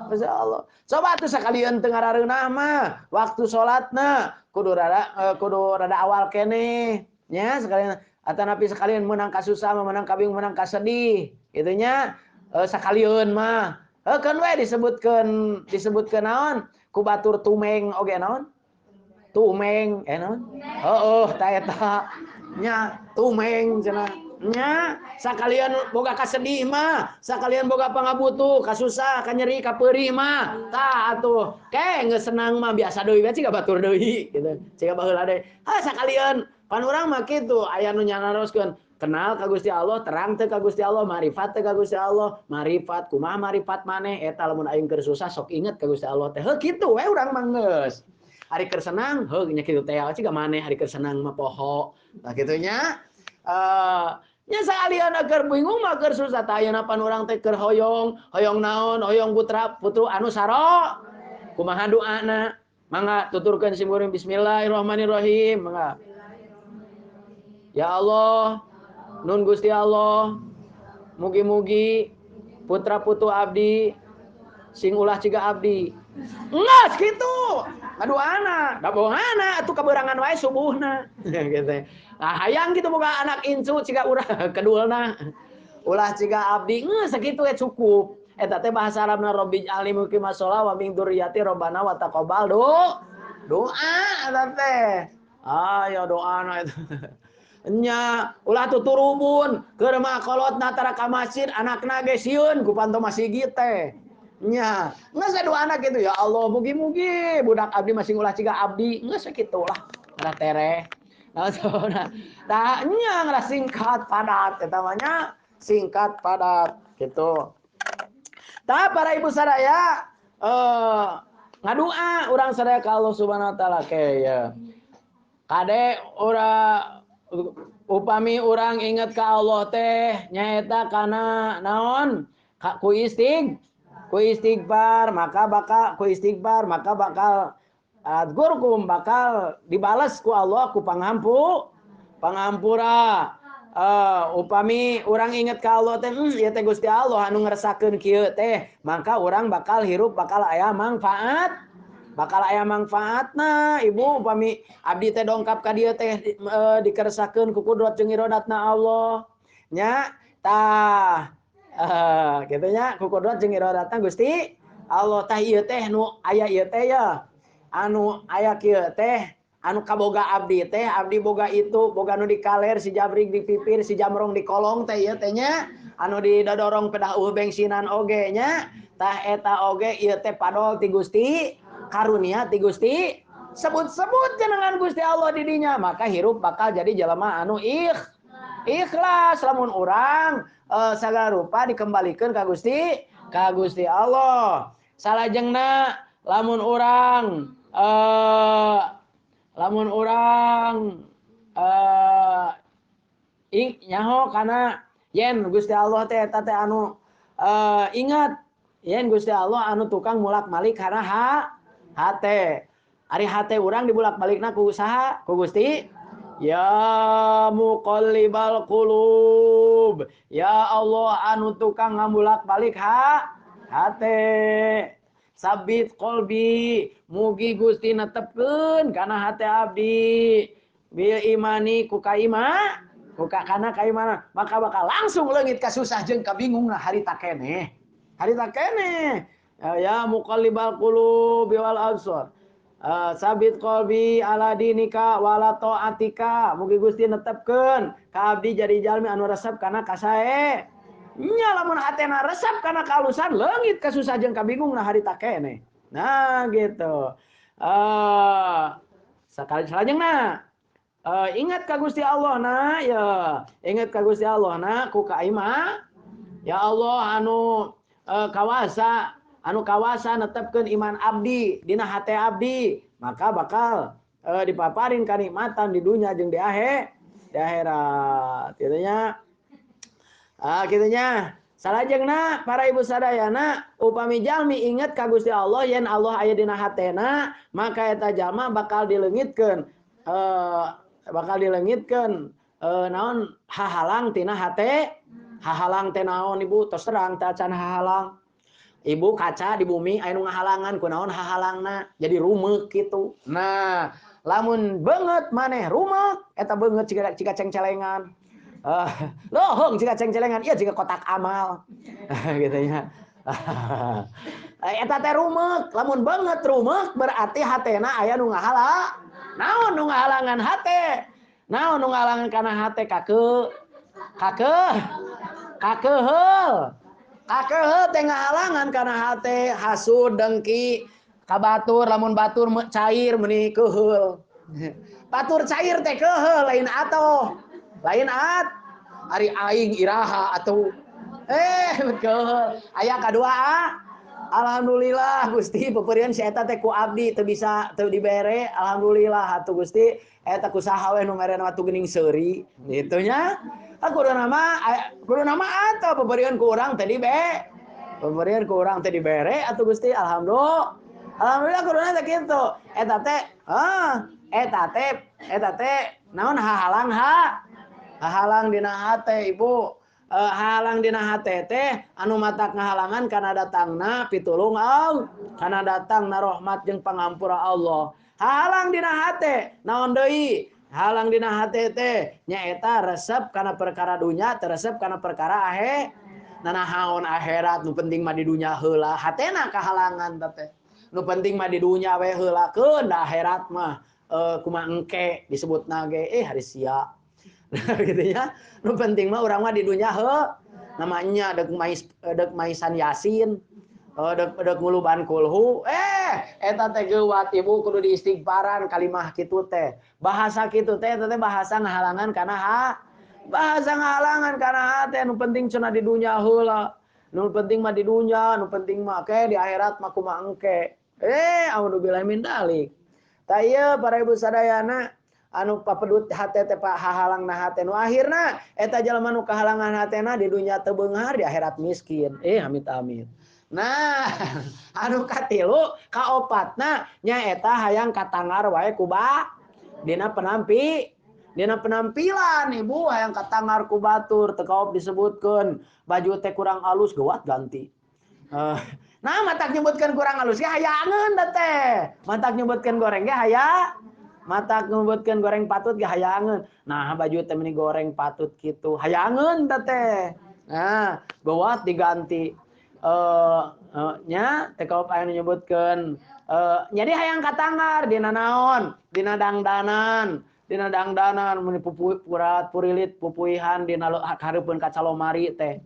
Allah. Coba atuh sakalian teu ngarareunah mah waktu salatna kudu rada awal keneh nya sekalian atanapi sekalian meunang kasusah meunang kabing meunang kasedih kitu nya sakalian mah heukeun we disebutkeun naon ku batur tumeng oge naon tumeng naon heueuh ta eta nya tumeng cenah nya sakalian boga kasedih mah sakalian boga pangabutuh kasusah kanyeri kapeurih mah tah atuh ke geus senang mah biasa deui we ciga batur deui kitu ciga baheula deui ha sakalian pan urang mah kitu aya nu nyaroskeun kenal ka Gusti Allah terang teu ka Gusti Allah marifat teu ka Gusti Allah marifat kumaha marifat maneh eta lamun aing keur susah sok inget ka Gusti Allah teh heuh kitu we urang mah geus ari keur senang heuh nya kitu teh ciga maneh ari keur senang mah poho tah kitu nya. Nya sakalian keur bingung mah keur susah tah ayeuna pan urang teh keur hoyong, hoyong naon, hoyong putra putru anu saro. Kumaha doana? Mangga tuturkeun simkuring bismillahirrahmanirrahim, mangga. Ya Allah, nun Gusti Allah, mugi-mugi putra putu abdi sing ulah ciga abdi. Ngas kitu. Ngadoana, da bohana atuh kaberangan wae subuhna gitu. Nah, hayang gitu boga anak incu ciga urang kedulna. Ulah ciga abdi geus sakitu we cukup. Eta teh bahasa Arabna Rabbi ij'alni muqimas shalah wa min dzurriyyati rabbana wa taqabbal doa eta teh. Ayo doana itu. Nya ulah tuturubun keur mah kolotna tara ka masjid anakna ge sieun ku panto masigit teh. Nya geus dua anak gitu ya Allah mugi-mugi budak abdi masih ulah ciga abdi geus kitu lah ngarah tereh. Nah, tah nya ngarah singkat padat eta mah nya singkat padat gitu. Tah para ibu sadaya ngadua urang sadaya ka Allah Subhanahu wa taala ke ya. Kade ora upami urang inget ka Allah teh nyaeta kana naon? Ku istighfar maka bakal ku istighfar maka bakal adgurkum bakal dibales ku Allah ku pangampura. Upami urang inget ka Allah teh ieu teh Gusti Allah anu ngeresakeun kieu teh maka urang bakal hirup bakal aya manfaat. Bakal aya manfaatna ibu upami abdi teh dongkap ka dieu teh dikeresakeun ku kudrat jeung iradatna Allah nya tah kitu nya ku kudrat jeung iradatna Gusti Allah tah ieu teh nu aya ieu teh ya anu aya kieu teh anu kaboga abdi teh abdi boga itu boga nu dikaler si jabrik di pipir si jamrong di kolong teh ieu teh nya anu didodorong pedah eueuh bengsinan oge nya tah eta oge ieu teh padol ti Gusti karunia ti Gusti sebut-sebut jenengan Gusti Allah di dinya maka hirup bakal jadi jelema anu ikhlas lamun urang sagala rupa dikembalikeun ka Gusti Allah. Salajengna lamun urang nyaho kana yen Gusti Allah teh eta teh anu ingat yen Gusti Allah anu tukang mulak-malik kana hate. Ari hate urang dibulak-balikna ku saha? Ku Gusti. Ya muqallibal qulub. Ya Allah anu tukang ngabulak-balik hate. Sabit qalbi, mugi Gusti netepkeun kana hate abdi. Bil imani ku kaima, ku kana kaimana, maka bakal langsung leungit kasusah jeung kabingungna harita keneh. Harita keneh. Ya muqallibal qulubi wal absar. Sabit qalbi ala dinika wala taatika. Mugi Gusti netepkeun ka abdi jadi jalmi anu resep kana kasae. Nya lamun hatena resep kana kaalusan leungit kasusah jeung kabingungna harita keneh. Nah gitu. Sakali salajengna ingat ka Gusti Allah na ya, ingat ka Gusti Allah na ku kaima. Ya Allah anu kawasa anu kawasa netepkeun iman abdi dina hate abdi maka bakal dipaparin kanikmatan di dunia jeung di akhirat kitu nya. Kitu nya. Salajengna para ibu sadayana upami jalmi inget ka Gusti Allah yen Allah aya dina hatena maka eta jalma bakal dileungitkeun naon hahalang tina hate. Hahalang teh naon ibu tos terang teh acan hahalang. Ibu kaca di bumi aya nu ngahalangan kunaon hahalangna jadi rumek kitu. Nah, lamun beungeut maneh rumek eta beungeut ciga cengcelengan. Lohong ciga cengcelengan ieu ciga kotak amal. Gitu nya. Eta teh rumek, lamun beungeut rumek berarti hatena aya nu ngahala. Naon nu ngahalangan hate? Naon nu ngahalangan kana hate kakeu kakeheul. Kakeheul teh ngahalangan kana hate, hasud, dengki, ka batur, lamun batur cair meuni keheul. Batur cair teh keheul lain atoh. Lain at. Ari aing iraha atuh. Keheul. Aya kadua Alhamdulillah Gusti peperian si eta teh ku abdi teu bisa teu dibere. Alhamdulillah atuh Gusti eta ku saha we nu merena atuh geuning seuri kitu nya. Kudu nama atau pemberian ku urang teh dibe. Pemberian ku urang teh dibere atuh Gusti alhamdulillah. Alhamdulillah kuduna teh kitu. Eta teh eta teh naon hahalang ha? Hahalang dina hate ibu. Hahalang dina hate teh anu matak ngahalangan kana datangna pitulung Allah, kana datangna rahmat jeung pangampura Allah. Hahalang dina hate naon deui? Halang dina hate teh nyaeta resep kana perkara dunya, teresep kana perkara ahe. Nanahaon akhirat nu penting mah di dunya heula, hatena kahalangan teh. Nu penting mah di dunya we heula keun da akhirat mah kumaha engke disebutna ge hari sia. Gitu nya. Nu penting mah urang mah di dunya heuh. Namanya dek mais dek maisan yasin, dek dek nguluban kulhu. Eta teh geuwat ibu kudu diistighfaran kalimah kitu teh. Bahasa kitu teh eta teh bahasa ngahalangan kana ha. Bahasa ngahalangan kana hate nu penting cenah di dunya heula. Nu penting mah di dunya, nu penting mah ke di akhirat mah kumaha engke. Audzubillahi min dzalik. Tah ieu para ibu sadayana anu papedut hate teh hahalangna hate nu akhirna eta jalma nu kahalangan hatena di dunya teu beunghar di akhirat miskin. Amit amit. Nah, anu katilu kaopatna nyaeta hayang katangar wae ku ba dina penampi dina penampilan ibu hayang katangar ku batur teu kaop disebutkeun baju teh kurang alus geuwat ganti. Nah matak nyebutkeun kurang alus ge hayangeun da teh. Matak nyebutkeun goreng ge haya, matak nyebutkeun goreng patut ge hayangeun. Nah baju teh meni goreng patut kitu hayangeun da teh. Nah geuwat diganti. Nya teh kaop aya nu nyebutkeun jadi hayang katangar dina naon? Dina dangdanan. Dina dangdanan meni purat purilit pupuihan dina hareupeun kaca lomari teh.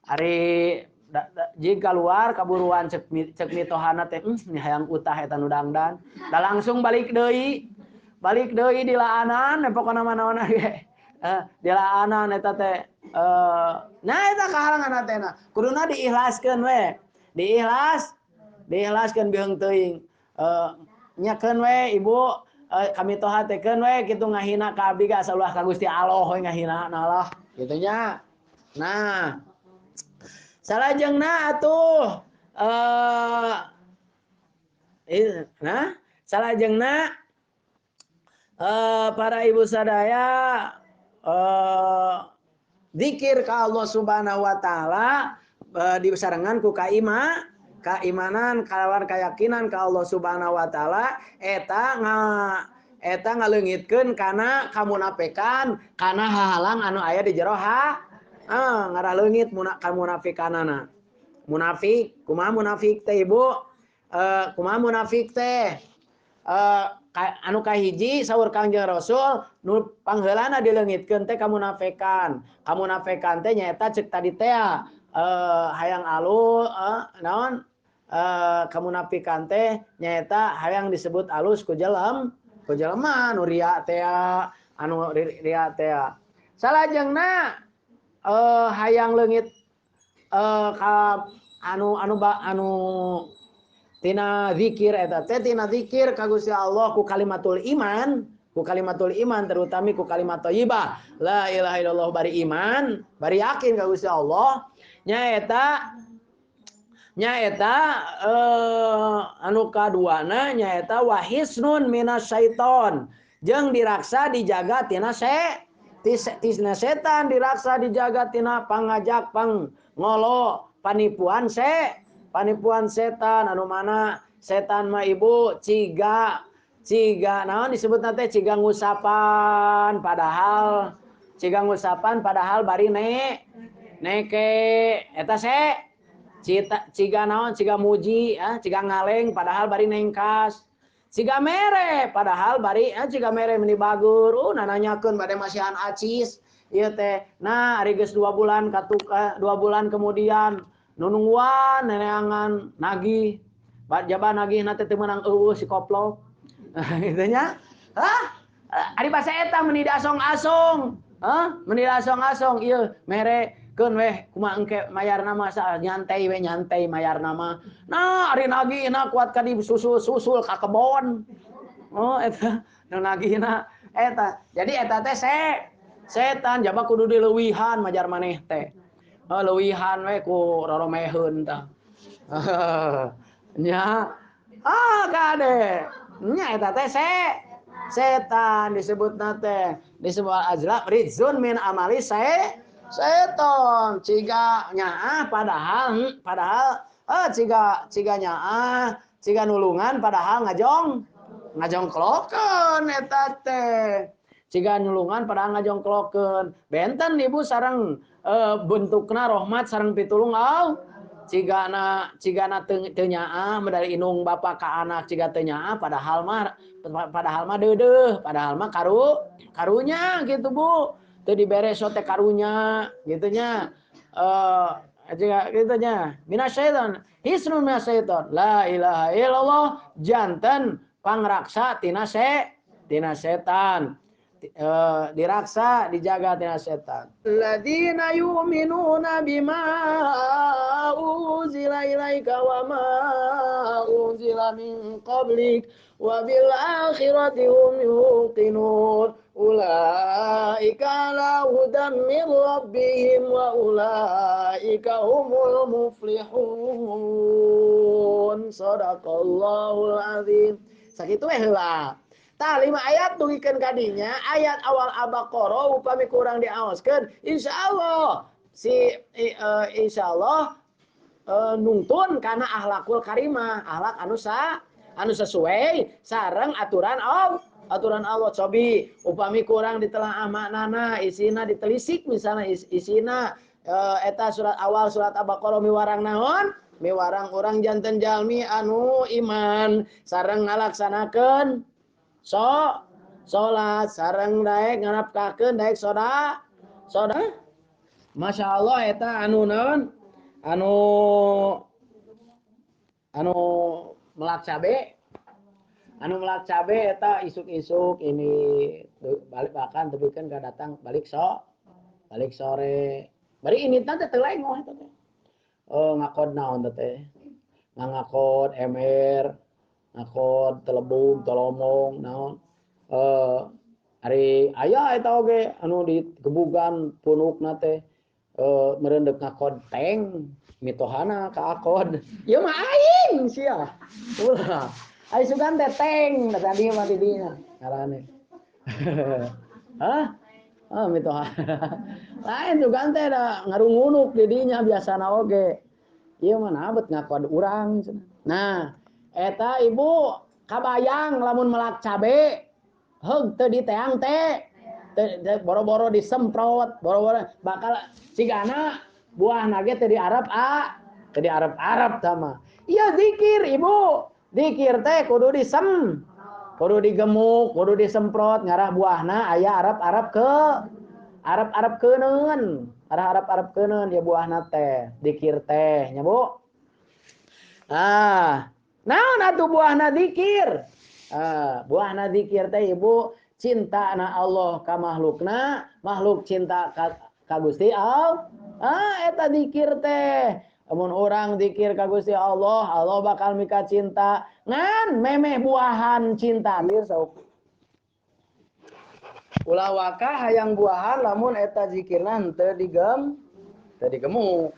Ari jeung kaluar kaburuan cek mitohana teh hayang utah eta nu dangdan. Da langsung balik deui. Balik deui dilaanan pokona mah naon ge. Dilaanan eta teh nah eta kahalangan hatena. Kuduna diikhlaskeun we. Diikhlaskeun beuheung teuing. Nyakeun we ibu kami toha teh keun we kitu ngahina ka abdi ge asa ulah ka Gusti Allah we ngahina lah kitu nya. Nah, salajengna atuh nah, salajengna para ibu sadaya zikir ka Allah Subhanahu wa taala disarengan ku kaimanan kalawan keyakinan ka Allah Subhanahu wa taala eta eta ngaleungitkeun kana kamunafikan kana hahalang anu aya di jero ha ngarah leungit kamunafikanana. Munafik kumaha munafik teh ibu? Kumaha munafik teh? Anu kahiji saur Kangjeng Rasul nu pangheulana dileungitkeun teh kamunafikan. Kamunafikan teh nyaeta ceuk tadi teh hayang alus naon kamunafikan teh nyaeta hayang disebut alus ku jelema nu ria teh anu ria teh. Salajengna hayang leungit ka anu anu anu tina zikir eta teh tina zikir ka Gusti Allah ku kalimatul iman terutami ku kalimat thayyibah la ilaha illallah bari iman bari yakin ka Gusti Allah nyaeta anu kaduana nyaeta wahisnun minasyaiton jeung diraksa dijaga tina tina setan diraksa dijaga tina pangajak pangngolo panipuan panipuan setan anu mana setan mah ibu ciga naon disebutna teh ciga ngusapan padahal bari neke eta ciga naon ciga muji ciga ngaleng padahal bari nengkas ciga mere padahal bari ciga mere meni bagur nananyakeun bade masihan acis ieu teh. Nah ari geus 2 bulan katuk 2 bulan kemudian nunungguan neneangan nagih jaba nagihna teh teu meunang eueuh si koplok gitu nya. Hah ari basa eta meni diasong-asong meni diasong-asong ieu mere keun weh kumaha engke mayarna mah nyantai we nyantai mayarna mah. Nah ari nagihna kuat ka di susul-susul ka kebon. Oh eta nu nagihna eta. Jadi eta teh setan jaba kudu dileuwihan majar maneh teh. Leuwihan we ku roromeheun tah. Nya kade. Nya eta teh setan disebutna teh disebut azlab rizun min amali setan ciga nyaah padahal ciga nyaah ciga nulungan padahal ngajongklokeun eta teh ciga nulungan padahal ngajongklokeun benten ibu sareng bentukna rahmat sareng pitulung au Cigana cigana teu nyaah dari indung bapa ka anak ciga teu nyaah padahal mah deudeuh, padahal mah karunya gitu Bu. Teu dibere so teh karunya gitu nya. Ciga gitu nya. Minasyaiton, hisnun minasyaiton. La ilaha illallah janten pangraksa tina setan. Diraksa dijaga tina setan. Alladzina yu'minuna bima unzila ilaika wa ma unzila min qablik wa bil akhirati hum yuqinun. Ulaika ala hudan min rabbihim wa ulaika humul muflihun. Shadaqallahul azim. Sakitu we heula. Tah 5 ayat dugikeun kadinya, ayat awal Al-Baqarah upami kurang diawaskeun, insyaallah insyaallah nungtun kana akhlakul karimah, akhlak anu sesuai sareng aturan Allah. Aturan Allah cobi upami kurang ditelaah maknana, isina ditelisik misalnya isina eta surat awal surat Al-Baqarah miwarang naon? Miwarang urang janten jalmi anu iman sareng ngalaksanakeun salat sareng daek ngarapkakeun daek soda. Masya Allah eta anu naon? Anu anu melak cabe. Anu melak cabe eta isuk-isuk ini balik bahkan tepikeun ka datang balik sore. Bari ini teh teu lengoh eta teh. Ngakod naon teh? Ngakod emer, ngakod telebung, tolomong naon. Ari aya eta oge anu digebugan punukna teh meureun deuk ngakod teng mitohana ka akod. Ieu mah aing sia. Ulah. Ai sugan teh teng tadi mah di dinya ngarane. Hah? Ah mitohana. Lain sugan teh da ngarungunuk di dinya biasana oge. Ieu mah nabet ngakod urang cenah. Nah, eta ibu kabayang lamun melak cabe heug teu diteang teh boro-boro disemprot, boro-boro bakal cigana buahna ge teu diarep teu diarep-arep tah mah. Ieu zikir ibu, zikir teh kudu kudu digemuk, kudu disemprot ngarah buahna aya arep-arep ke arep-arep keuneun, arah arep-arep keuneun ya buahna teh, zikir teh nya Bu. Ah, naon atuh buahna zikir? Buahna zikir teh ibu cinta na Allah ka makhlukna, makhluk cinta ka Gusti Allah. Eta zikir teh. Mun urang zikir ka Gusti Allah, Allah bakal mika cinta. Ngan memeh buahan cinta. Ulah waka hayang buahan lamun eta zikirna henteu digemuk.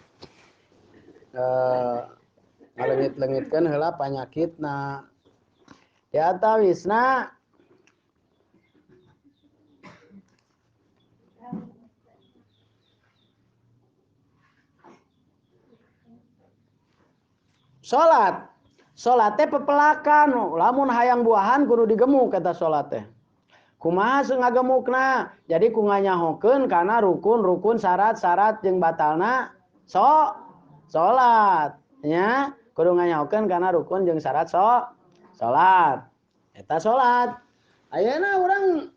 Ngalengit-lengitkeun heula panyakitna. Di atawisna salat. Salat teh pepelakan, lamun hayang buahan kudu digemuk eta salat teh. Kumaha ngagemukna? Jadi ku nganyahokeun kana rukun-rukun syarat-syarat jeung batalna salat nya, kudu nganyahokeun kana rukun jeung syarat salat. Eta salat. Ayeuna urang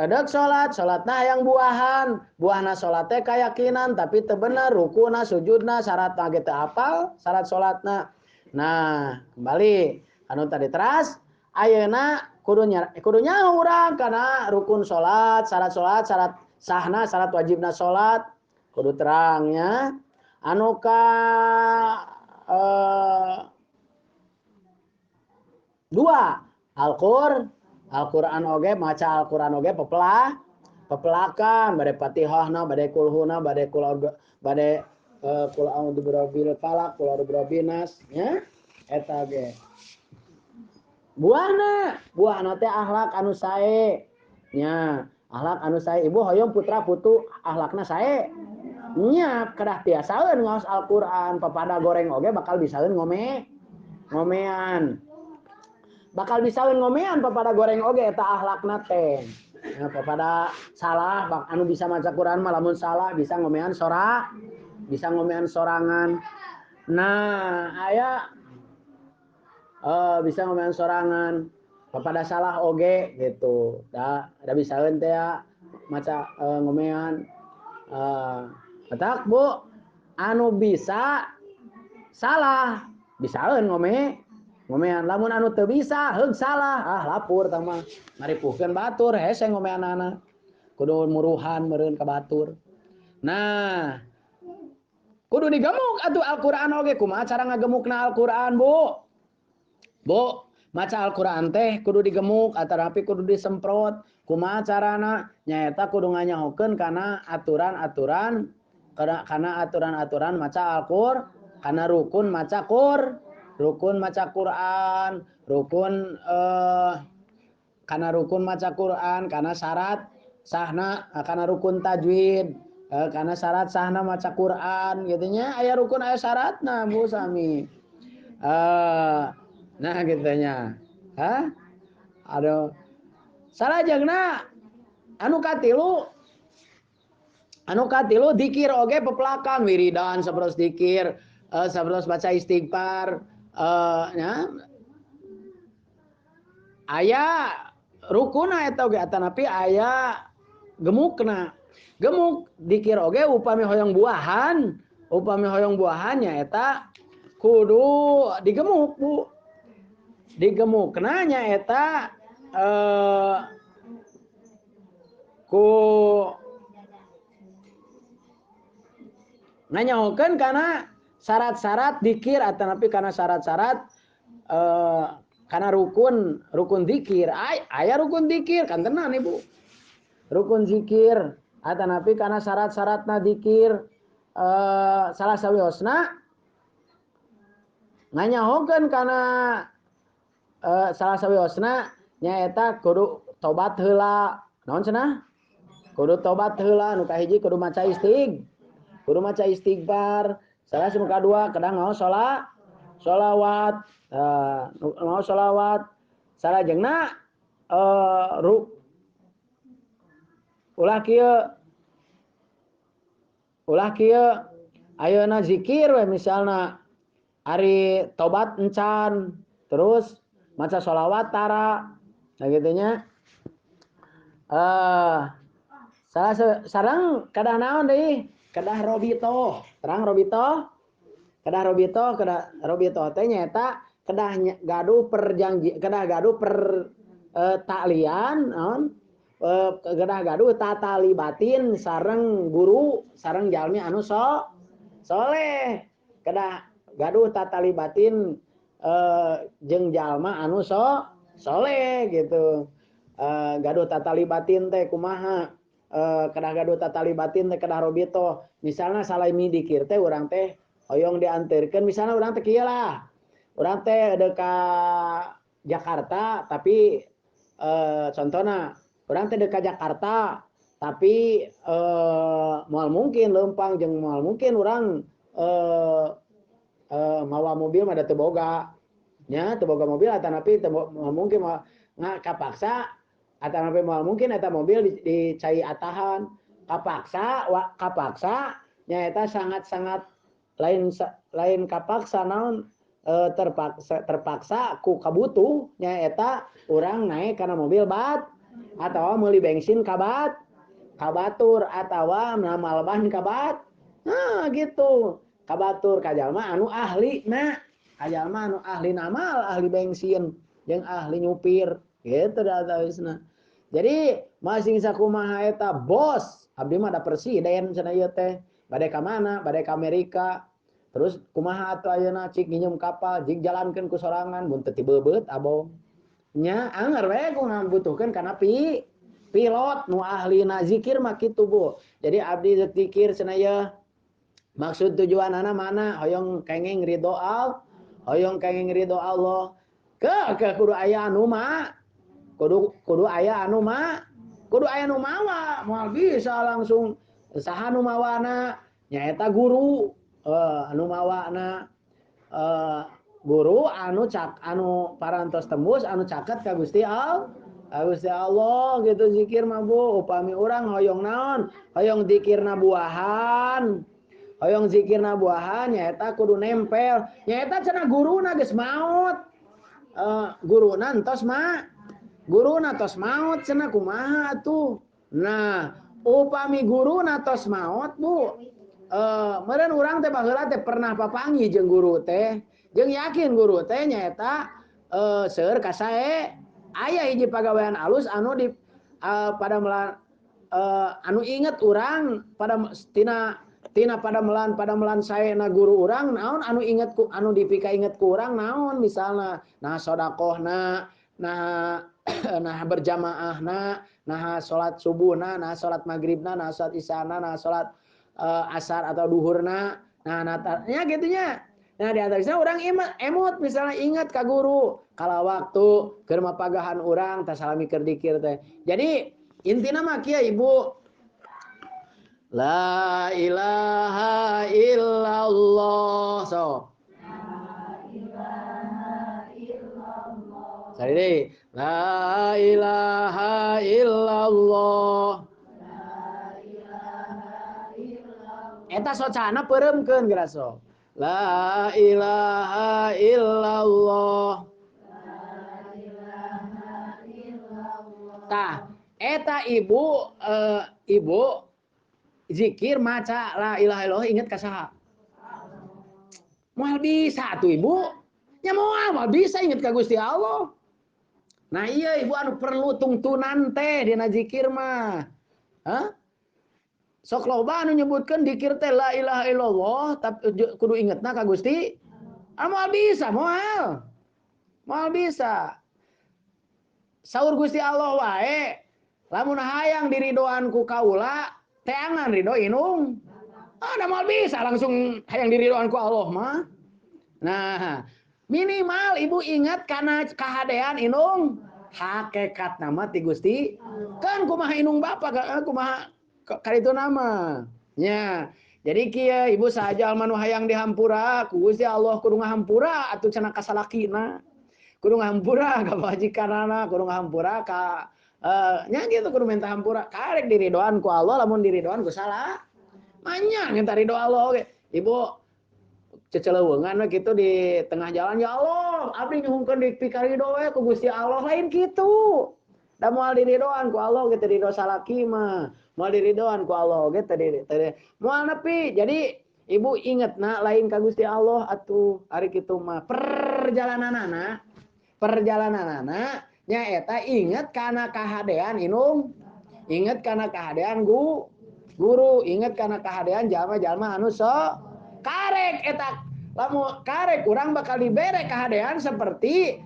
deuk salat, salatna hayang buahan. Buahna salat teh kayakinan tapi teu bener rukuna, sujudna, syaratna ge teu apal, syarat salatna. Nah, kembali anu tadi teras ayeuna kudu nyaho urang kana rukun salat, syarat salat, syarat sahna, syarat wajibna salat kudu terang nya. Anu ka dua, Al-Qur'an oge, maca Al-Qur'an oge pepelakan, bade Fatihahna, bade kulhuna, bade bade kul a'udzu birabbil falaq, kul a'udzu birabbin nas, nya eta ge. Buahna teh akhlak anu sae. Nya, akhlak anu sae. Ibu hoyong putra putu akhlakna sae. Nya kedah tiasaeun ngaos Al-Qur'an, papada goreng oge bakal bisaeun ngomean. Bakal bisaeun ngomean papada goreng oge eta akhlakna teh. Ya, papada salah anu bisa maca Quran mah lamun salah bisa ngomean bisa ngomean sorangan. Nah, aya bisa ngomean sorangan kepada salah oge gitu. Da bisaeun teh ya maca ngomean. Matak Bu, anu bisa salah bisaeun ngomean. Lamun anu teu bisa heug salah, ah lapur tah mah ngaripuhkeun batur hese ngomeanana. Kudu muruhan meureun ka batur. Nah, kudu digemuk atuh Al-Qur'an oge. Kumaha cara ngagemukna Al-Qur'an, Bu? Bu, maca Al-Qur'an teh kudu digemuk atanapi kudu disemprot. Kumaha carana? Nyaeta kudu nganyahokeun kana aturan-aturan kana aturan-aturan maca Al-Qur'an, kana rukun maca Qur'an, rukun maca Qur'an, rukun kana rukun maca Qur'an, kana syarat sahna, kana rukun tajwid, kana syarat sahna maca Quran gitu nya, aya rukun aya syaratna Bu sami. Nah gitu nya. Hah? Aduh. Salajengna anu katilu dikir oge pepelakan wiridan sapertos dikir, sapertos baca istighfar, nya. Aya rukuna eta oge atanapi aya gemukna. Gemuk dikir oge upami hoyong buahan, nyaeta kudu digemuk Bu. Digemukna nyaeta ku nganyahokeun kana syarat-syarat dikir atanapi kana syarat-syarat kana rukun dikir. Aya rukun dikir kan tenan Ibu. Rukun zikir atanapi kana syarat-syaratna dikir, salah sawiosna nganyahokeun kana salah sawiosna nyaeta kudu tobat heula. Naon cenah? Kudu tobat heula nu kahiji kudu maca istighfar. Salah nu kadua kedah ngaos sholawat, ngaos sholawat. Salajengna ulah kieu ayeuna zikir we misalna ari tobat encan terus maca sholawat tara. Nah gitu nya. Salah sareng kedah naon deui? Kedah robito. Terang robito? Kedah robito, kedah robito teh nyaeta kedah gaduh perjanji, kedah gaduh per taklian naon? Kedah gaduh tatali batin sareng guru, sareng jalmi anu soleh. Kedah gaduh tatali batin jeung jalma anu soleh gitu. Gaduh tatali batin teh kumaha? Kedah gaduh tatali batin teh kedah robito. Misalnya salami dikir teh urang teh hoyong dianterkeun, misalnya urang teh kieu lah. Urang teh deuk ka Jakarta tapi contohna urang teh deuk ka Jakarta tapi moal mungkin leumpang jeung moal mungkin urang mawa mobil mah da teu boga. Nya teu boga mobil atanapi teu mungkin kapaksa atanapi moal mungkin eta mobil dicai atahan. Kapaksa nyaeta sangat-sangat lain kapaksa naon, terpaksa ku kabutuh nyaeta urang naik kana mobil bat atawa meuli bensin kabat kabatur atawa namal ban kabat. Nah gitu. Kabatur ka jalma anu ahli na, ka jalma anu ahli namal, ahli bensin jeung ahli nyupir gitu datawisna. Jadi masing sakumaha eta bos, abdi mah da presiden cenah ieu teh, bade ka mana? Bade ka Amerika. Terus kumaha atuh ayeuna cik nginjem kapal, jig jalankeun ku sorangan mun teu tibebeut abong. Nya anger we ku ngabutuhkeun kana pilot nu ahlina zikir mah kitu Bu. Jadi abdi zikir cenah ieu maksud tujuanana mana? Hoyong kenging ridho Allah, hoyong kenging ridho Allah. Ke kudu aya anu ma, kudu aya anu ma, kudu aya nu mawa, moal bisa langsung saha nu mawana nyaeta guru, anu mawana guru anu cak anu parantos tembus anu caket ka Gusti Allah. Gusti Allah gitu zikir mah Bu. Upami urang hoyong naon? Hoyong zikirna buahan. Hoyong zikirna buahan nyaeta kudu nempel. Nyaeta cenah guruna geus maot. Guruna entos mah. Guruna tos maot cenah kumaha atuh. Nah, upami guruna tos maot, Bu. Meureun urang teh baheula teh pernah papanggih jeung guru teh. Jeung yakin guru teh nyaeta seueur kasae aya hiji pagawean alus anu di pada anu inget urang pada tina padamelan saena guru urang naon anu inget ku anu dipika inget ku urang naon misalna nah sedekahna nah nah berjamaahna nah salat subuhna nah salat magribna nah salat isyana nah salat asar atau duhurna nah nya kitu nya. Nah di antaranya orang emut misalnya ingat ka guru kala waktu keur mapagahan urang tah salami keur dikir teh. Jadi intina mah kieu Ibu, la ilaha illallah so. La ilaha illallah. Sari deui. La ilaha illallah. La ilaha illallah. Eta socana peureumkeun geura sok. La ilaha illallah. La ilaha illallah. Tah, eta ibu ibu zikir maca la ilaha illallah inget ka saha? Moal bisa atuh ibu. Nya moal bisa inget ka Gusti Allah. Nah iya ibu anu perlu tungtunan teh dina zikir mah. Hah? Sok loba anu nyebutkeun dikir teh la ilaha illallah tapi kudu ingetna ka Gusti. Ah moal bisa, moal. Moal bisa. Saur Gusti Allah wae, lamun hayang diridoan ku kaula, teangan ridho inung. Ah da moal bisa langsung hayang diridoan ku Allah mah. Nah, minimal ibu ingat kana kahadean inung hakikat nama ti Gusti. Kan kumaha inung bapa kumaha kali itu nama. Nya. Jadi kieu ibu saja almanu hayang dihampura ku Gusti Allah kudu ngahampura atuh cenah ka salakina. Kudu ngahampura ka pamajikanana, kudu ngahampura ka nya kitu kudu minta hampura. Karek diridoan ku Allah lamun diridoan ku salah. Manya minta ridho Allah oge. Ibu ceceleuweungan we kitu di tengah jalan, ya Allah, abdi nyuhunkeun dipikarido we ku Gusti Allah lain kitu. Da moal diridoan ku Allah ge teu ridho salaki mah. Moal diridoan ku Allah oge teu moal nepi. Jadi ibu ingetna lain ka Gusti Allah atuh ari kitu mah perjalananana nyaeta inget kana kahadean inung, inget kana kahadean guru, inget kana kahadean jalma-jalma anu so karek eta lamun karek urang bakal dibere kahadean seperti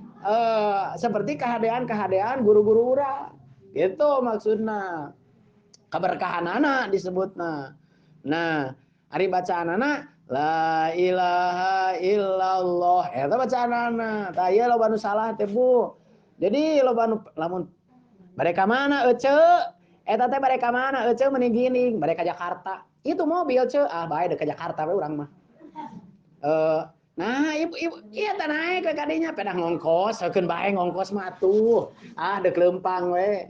seperti kahadean-kahadean guru-guru urang. Gitu maksudna. Keberkahanana disebutna. Nah, ari bacaanana la ilaha illallah eta bacaanana. Tah ieu loba nu salah teh Bu. Jadi loba nu lamun bade ka mana ece? Eta teh bade ka mana ece meni gini, bade ka Jakarta. Itu mobil ce, ah bae deuk ka Jakarta we urang mah. Nah, ibu iya teh naik we kadinya pedah ngongkos, heukeun bae ngongkos mah atuh. Ah deuk leumpang we.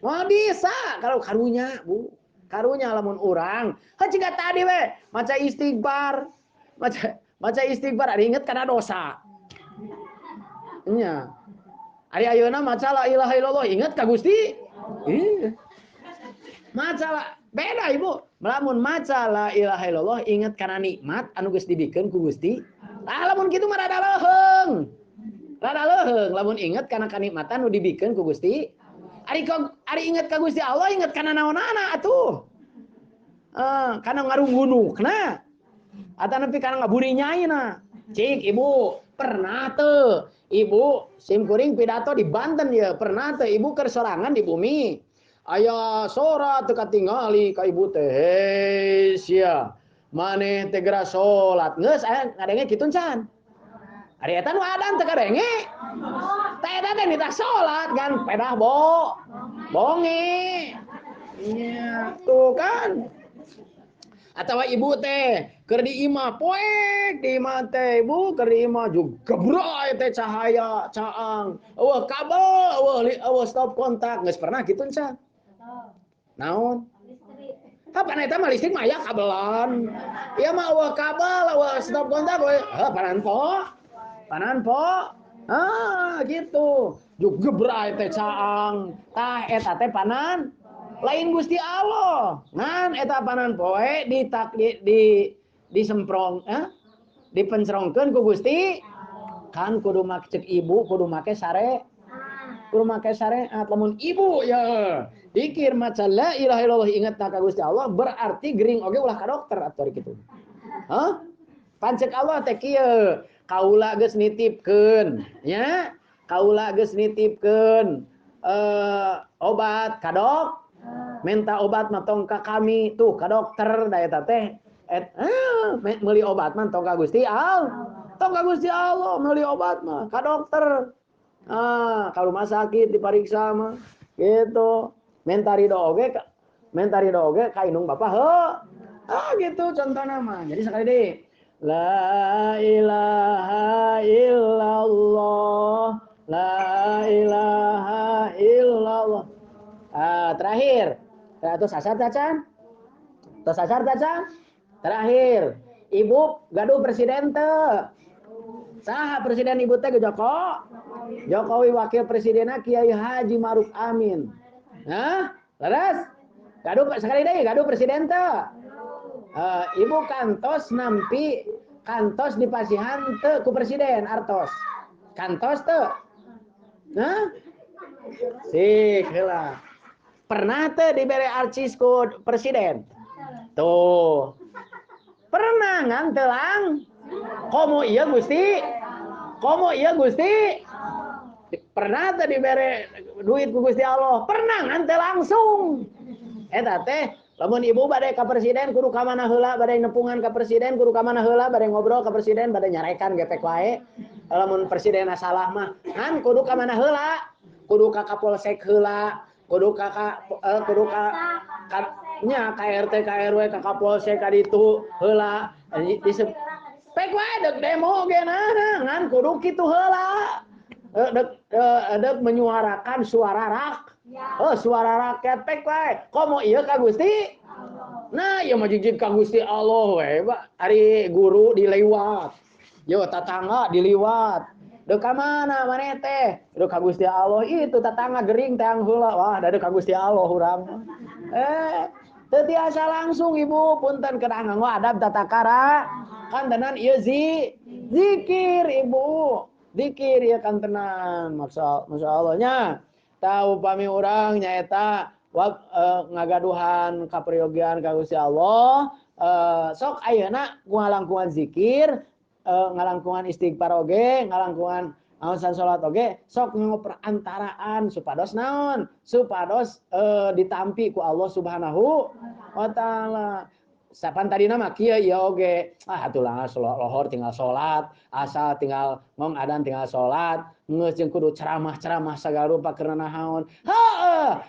Moal bisa kalau karunya, Bu. Karunya lamun urang, heuh ciga tadi we maca istighfar. Maca istighfar ari inget kana dosa. Nya. Ari ayeuna maca la ilaha illallah inget ka Gusti? Ih. Maca la beda ibu. Lamun maca la ilaha illallah inget kana nikmat anu geus dibikeun ku Gusti. Ah lamun kitu mah rada leuheung. Rada leuheung lamun inget kana kanikmatan nu dibikeun ku Gusti. Ari inget ka Gusti Allah inget kana naonana atuh. Kana ngarunggunukna. Atanapi kana ngaburinyaina. Cik ibu pernah teu ibu sim kuring pidato di Banten ya, pernah teu ibu keur sorangan di bumi. Aya sora teu katingali ka ibu teh. Hei sia, maneh teh geura salat. Geus aya ngadenge kitu can. Ari eta nu adan teu kadenge. Teh eta teh nitah salat kan pedah bonge. Nya, tuh kan. Atawa ibu teh keur di imah poek di imah teh ibu keur di imah juga gebray teh cahaya caang. Eueuh kabel, eueuh stop kontak geus pernah kitu can. Naon? Kapan eta mah listrik mah aya kabelan. Ieu mah eueuh kabel, eueuh stop kontak we. Heuh paranpo. Paranpo. Ah gitu. Juk gebrai teh caang. Tah eta teh panan lain Gusti Allah. Ngan eta panan poe ditak di disemprong dipencerongkeun ku Gusti. Kan kudu make cek ibu, kudu make sare. Kudu make syariat lamun ibu ya dikir maca la ilaha illallah ingat ka Gusti Allah berarti gering oge ulah ka dokter atuh kitu. Hah? Pancek Allah teh kieu, kaula geus nitipkeun nya, kaula geus nitipkeun obat ka dok, minta obat mah tong ka kami tuh ka dokter da eta teh meuli obat mah tong ka Gusti Allah. Tong ka Gusti Allah meuli obat mah ka dokter. Ah, kalau rumah sakit diperiksa mah gitu. Minta ridho oge ka indung bapak heuh. Ah gitu contohna mah. Jadi sekali deui. La ilaha illallah, la ilaha illallah. Ah, terakhir. Atau sasar tacan? Atau sasar tacan? Terakhir. Ibu gaduh presiden teu. Saha presiden ibu teh Joko? Jokowi wakil presidenna Kiai Haji Ma'ruf Amin. Hah? Leres? Gaduh sekali deui gaduh presiden teu. Ibu kantos nampi kantos dipasihan teu ku presiden artos. Kantos teu? Hah? Sik heula. Pernah teu dibere arcis ku presiden? Tuh. Pernah ngan teu lang? Komo iya Gusti? Komo iya Gusti? Pernah teh dibere duit ku Gusti Allah? Pernah ngan teu langsung. Eta teh lamun ibu bade ka presiden kudu ka mana heula, bade nepungan ka presiden kudu ka mana heula, bade ngobrol ka presiden, bade nyarekan gepek wae. Lamun presidenna salah mah ngan kudu ka mana heula? Kudu ka Kapolsek heula, kudu ka kudu ka nya ka RT ka RW ka Kapolsek ka ditu heula. Pek wae deuk demo ge nah ngan kudu kitu heula. Dek menyuarakan suara rak. Oh, suara rakyat pek wae. Komo ieu ka Gusti? Nah, ieu mah jijik ka Gusti Allah we, Pak. Ari guru diliwat. Yo tatangga diliwat. Deuk ka mana maneh teh? Deuk ka Gusti Allah. Itu tatangga gering teang heula. Wah, da deuk ka Gusti Allah urang. Teu tiasa langsung ibu punten kedah nganggo adab tata cara. Kan tenan ieu zikir ibu. Zikir ya kan tenan masya Allahnya. Tahu pami urang nyaeta ngagaduhan kaperyogian ka Gusti Allah, sok ayeuna ngalangkungan zikir, ngalangkungan istighfar oge, ngalangkungan ngaosan salat oge, sok nganggo perantaraan supados naon? Supados ditampi ku Allah Subhanahu wa taala. Sapan tadi nama kieu ieu oge, ah atuh lohor tinggal salat, asal tinggal ngong adan tinggal salat, geus jeung kudu ceramah-ceramah sagala rupa keur naon. Heuh,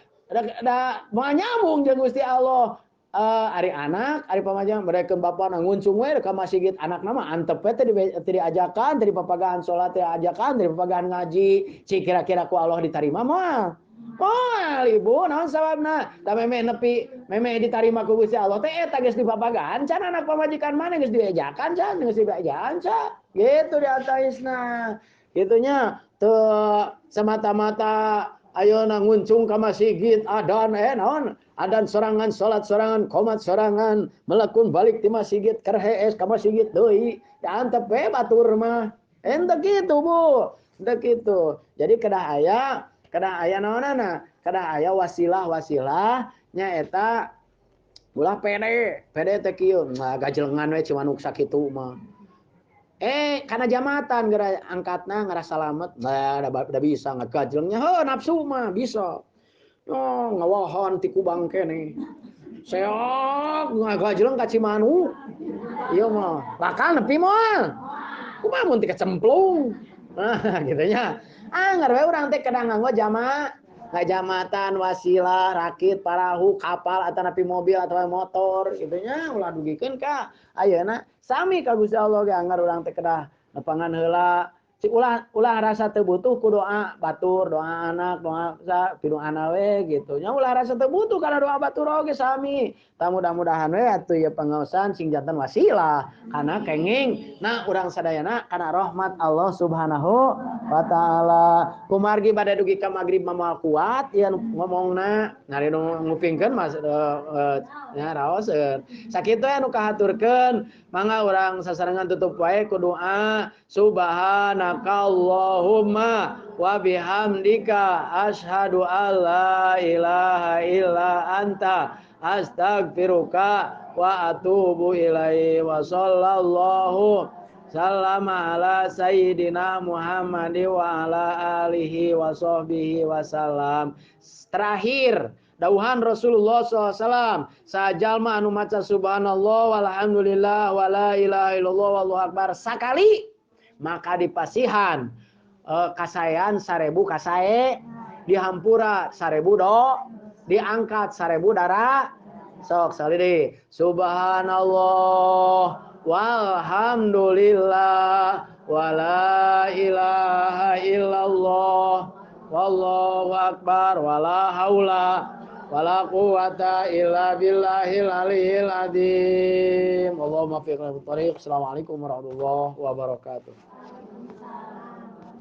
da moal nyambung jeung Gusti Allah. Ari anak, ari pamajikan mereka bapana nguncung we ka masjid anakna mah antep we teh diajakan, teh dipapagaan salat teh diajakan, teh dipapagaan ngaji, cik kira-kira ku Allah ditarima moal. Moal ibu naon sababna? Da memeh nepi memeh ditarima ku Gusti Allah teh eta geus dipapagaan can anak pamajikan maneh geus diajakan can geus diajakan can. Gitu di ataisna. Gitunya teu semata-mata ayeuna nguncung ka masjid adan naon adan sorangan salat sorangan qomat sorangan melakun balik ti masjid keur hees ka masjid deui da antep we batur mah. Ente kitu Bu, ente kitu. Jadi kedah aya naonana? Kedah aya wasilah-wasilah nyaeta ulah pede, pede teh kieu, gajelengan we Cimanuk sakitu mah. Kana jamatan geura angkatna ngarasa slamet, nah da bisa ngagajelengnya, heuh nafsu mah bisa. Oh, ngawahan ti kubang keneh. Seok ngagajeleng ka Cimanuk. Ieu mah bakal nepi moal. Kumaha mun ti kecemplung. Nah, gitu nya. Anggar we urang teh kedah nganggo ngajamatan wasilah, rakit, parahu, kapal atau napi mobil atau motor gitu nya ulah dugikeun ka ayeuna sami ka Gusti Allah ge anggar urang teh kedah nepangan heula Ulah ulah rasa teu butuh ku doa batur, doa anak, doa sa piduana we gitu. Nya ulah rasa teu butuh kana doa batur oge sami. Tah mudah-mudahan we atuh ieu pangaosan sing janten wasilah kana kenging nah urang sadayana kana rahmat Allah Subhanahu wa taala. Kumargi bade dugi ka magrib mah moal kuat ieu ngomongna, ngari nu ngupingkeun mas nya raoseun. Sakitu anu kahaturkeun, mangga urang sasarengan tutup wae ku doa subhanakallahumma wa bihamdika asyhadu alla ilaha illa anta astaghfiruka wa atubu ilaihi wa sallallahu sallama ala sayyidina Muhammad wa ala alihi wa sahbihi wasallam. Terakhir dauhan Rasulullah SAW, sajalma anu maca subhanallah walhamdulillah wala ilaha illallah wallahu akbar sakali, maka dipasihan kasaean 1000 kasae, dihampura 1000 do, diangkat 1000 darah. Sok sekali deh. Subhanallah walhamdulillah wala ilaha illallah wallahu akbar wala haula wala quwata illa billahil aliyil azim. Allahumma fiqna bit thariq. Assalamualaikum warahmatullahi wabarakatuh.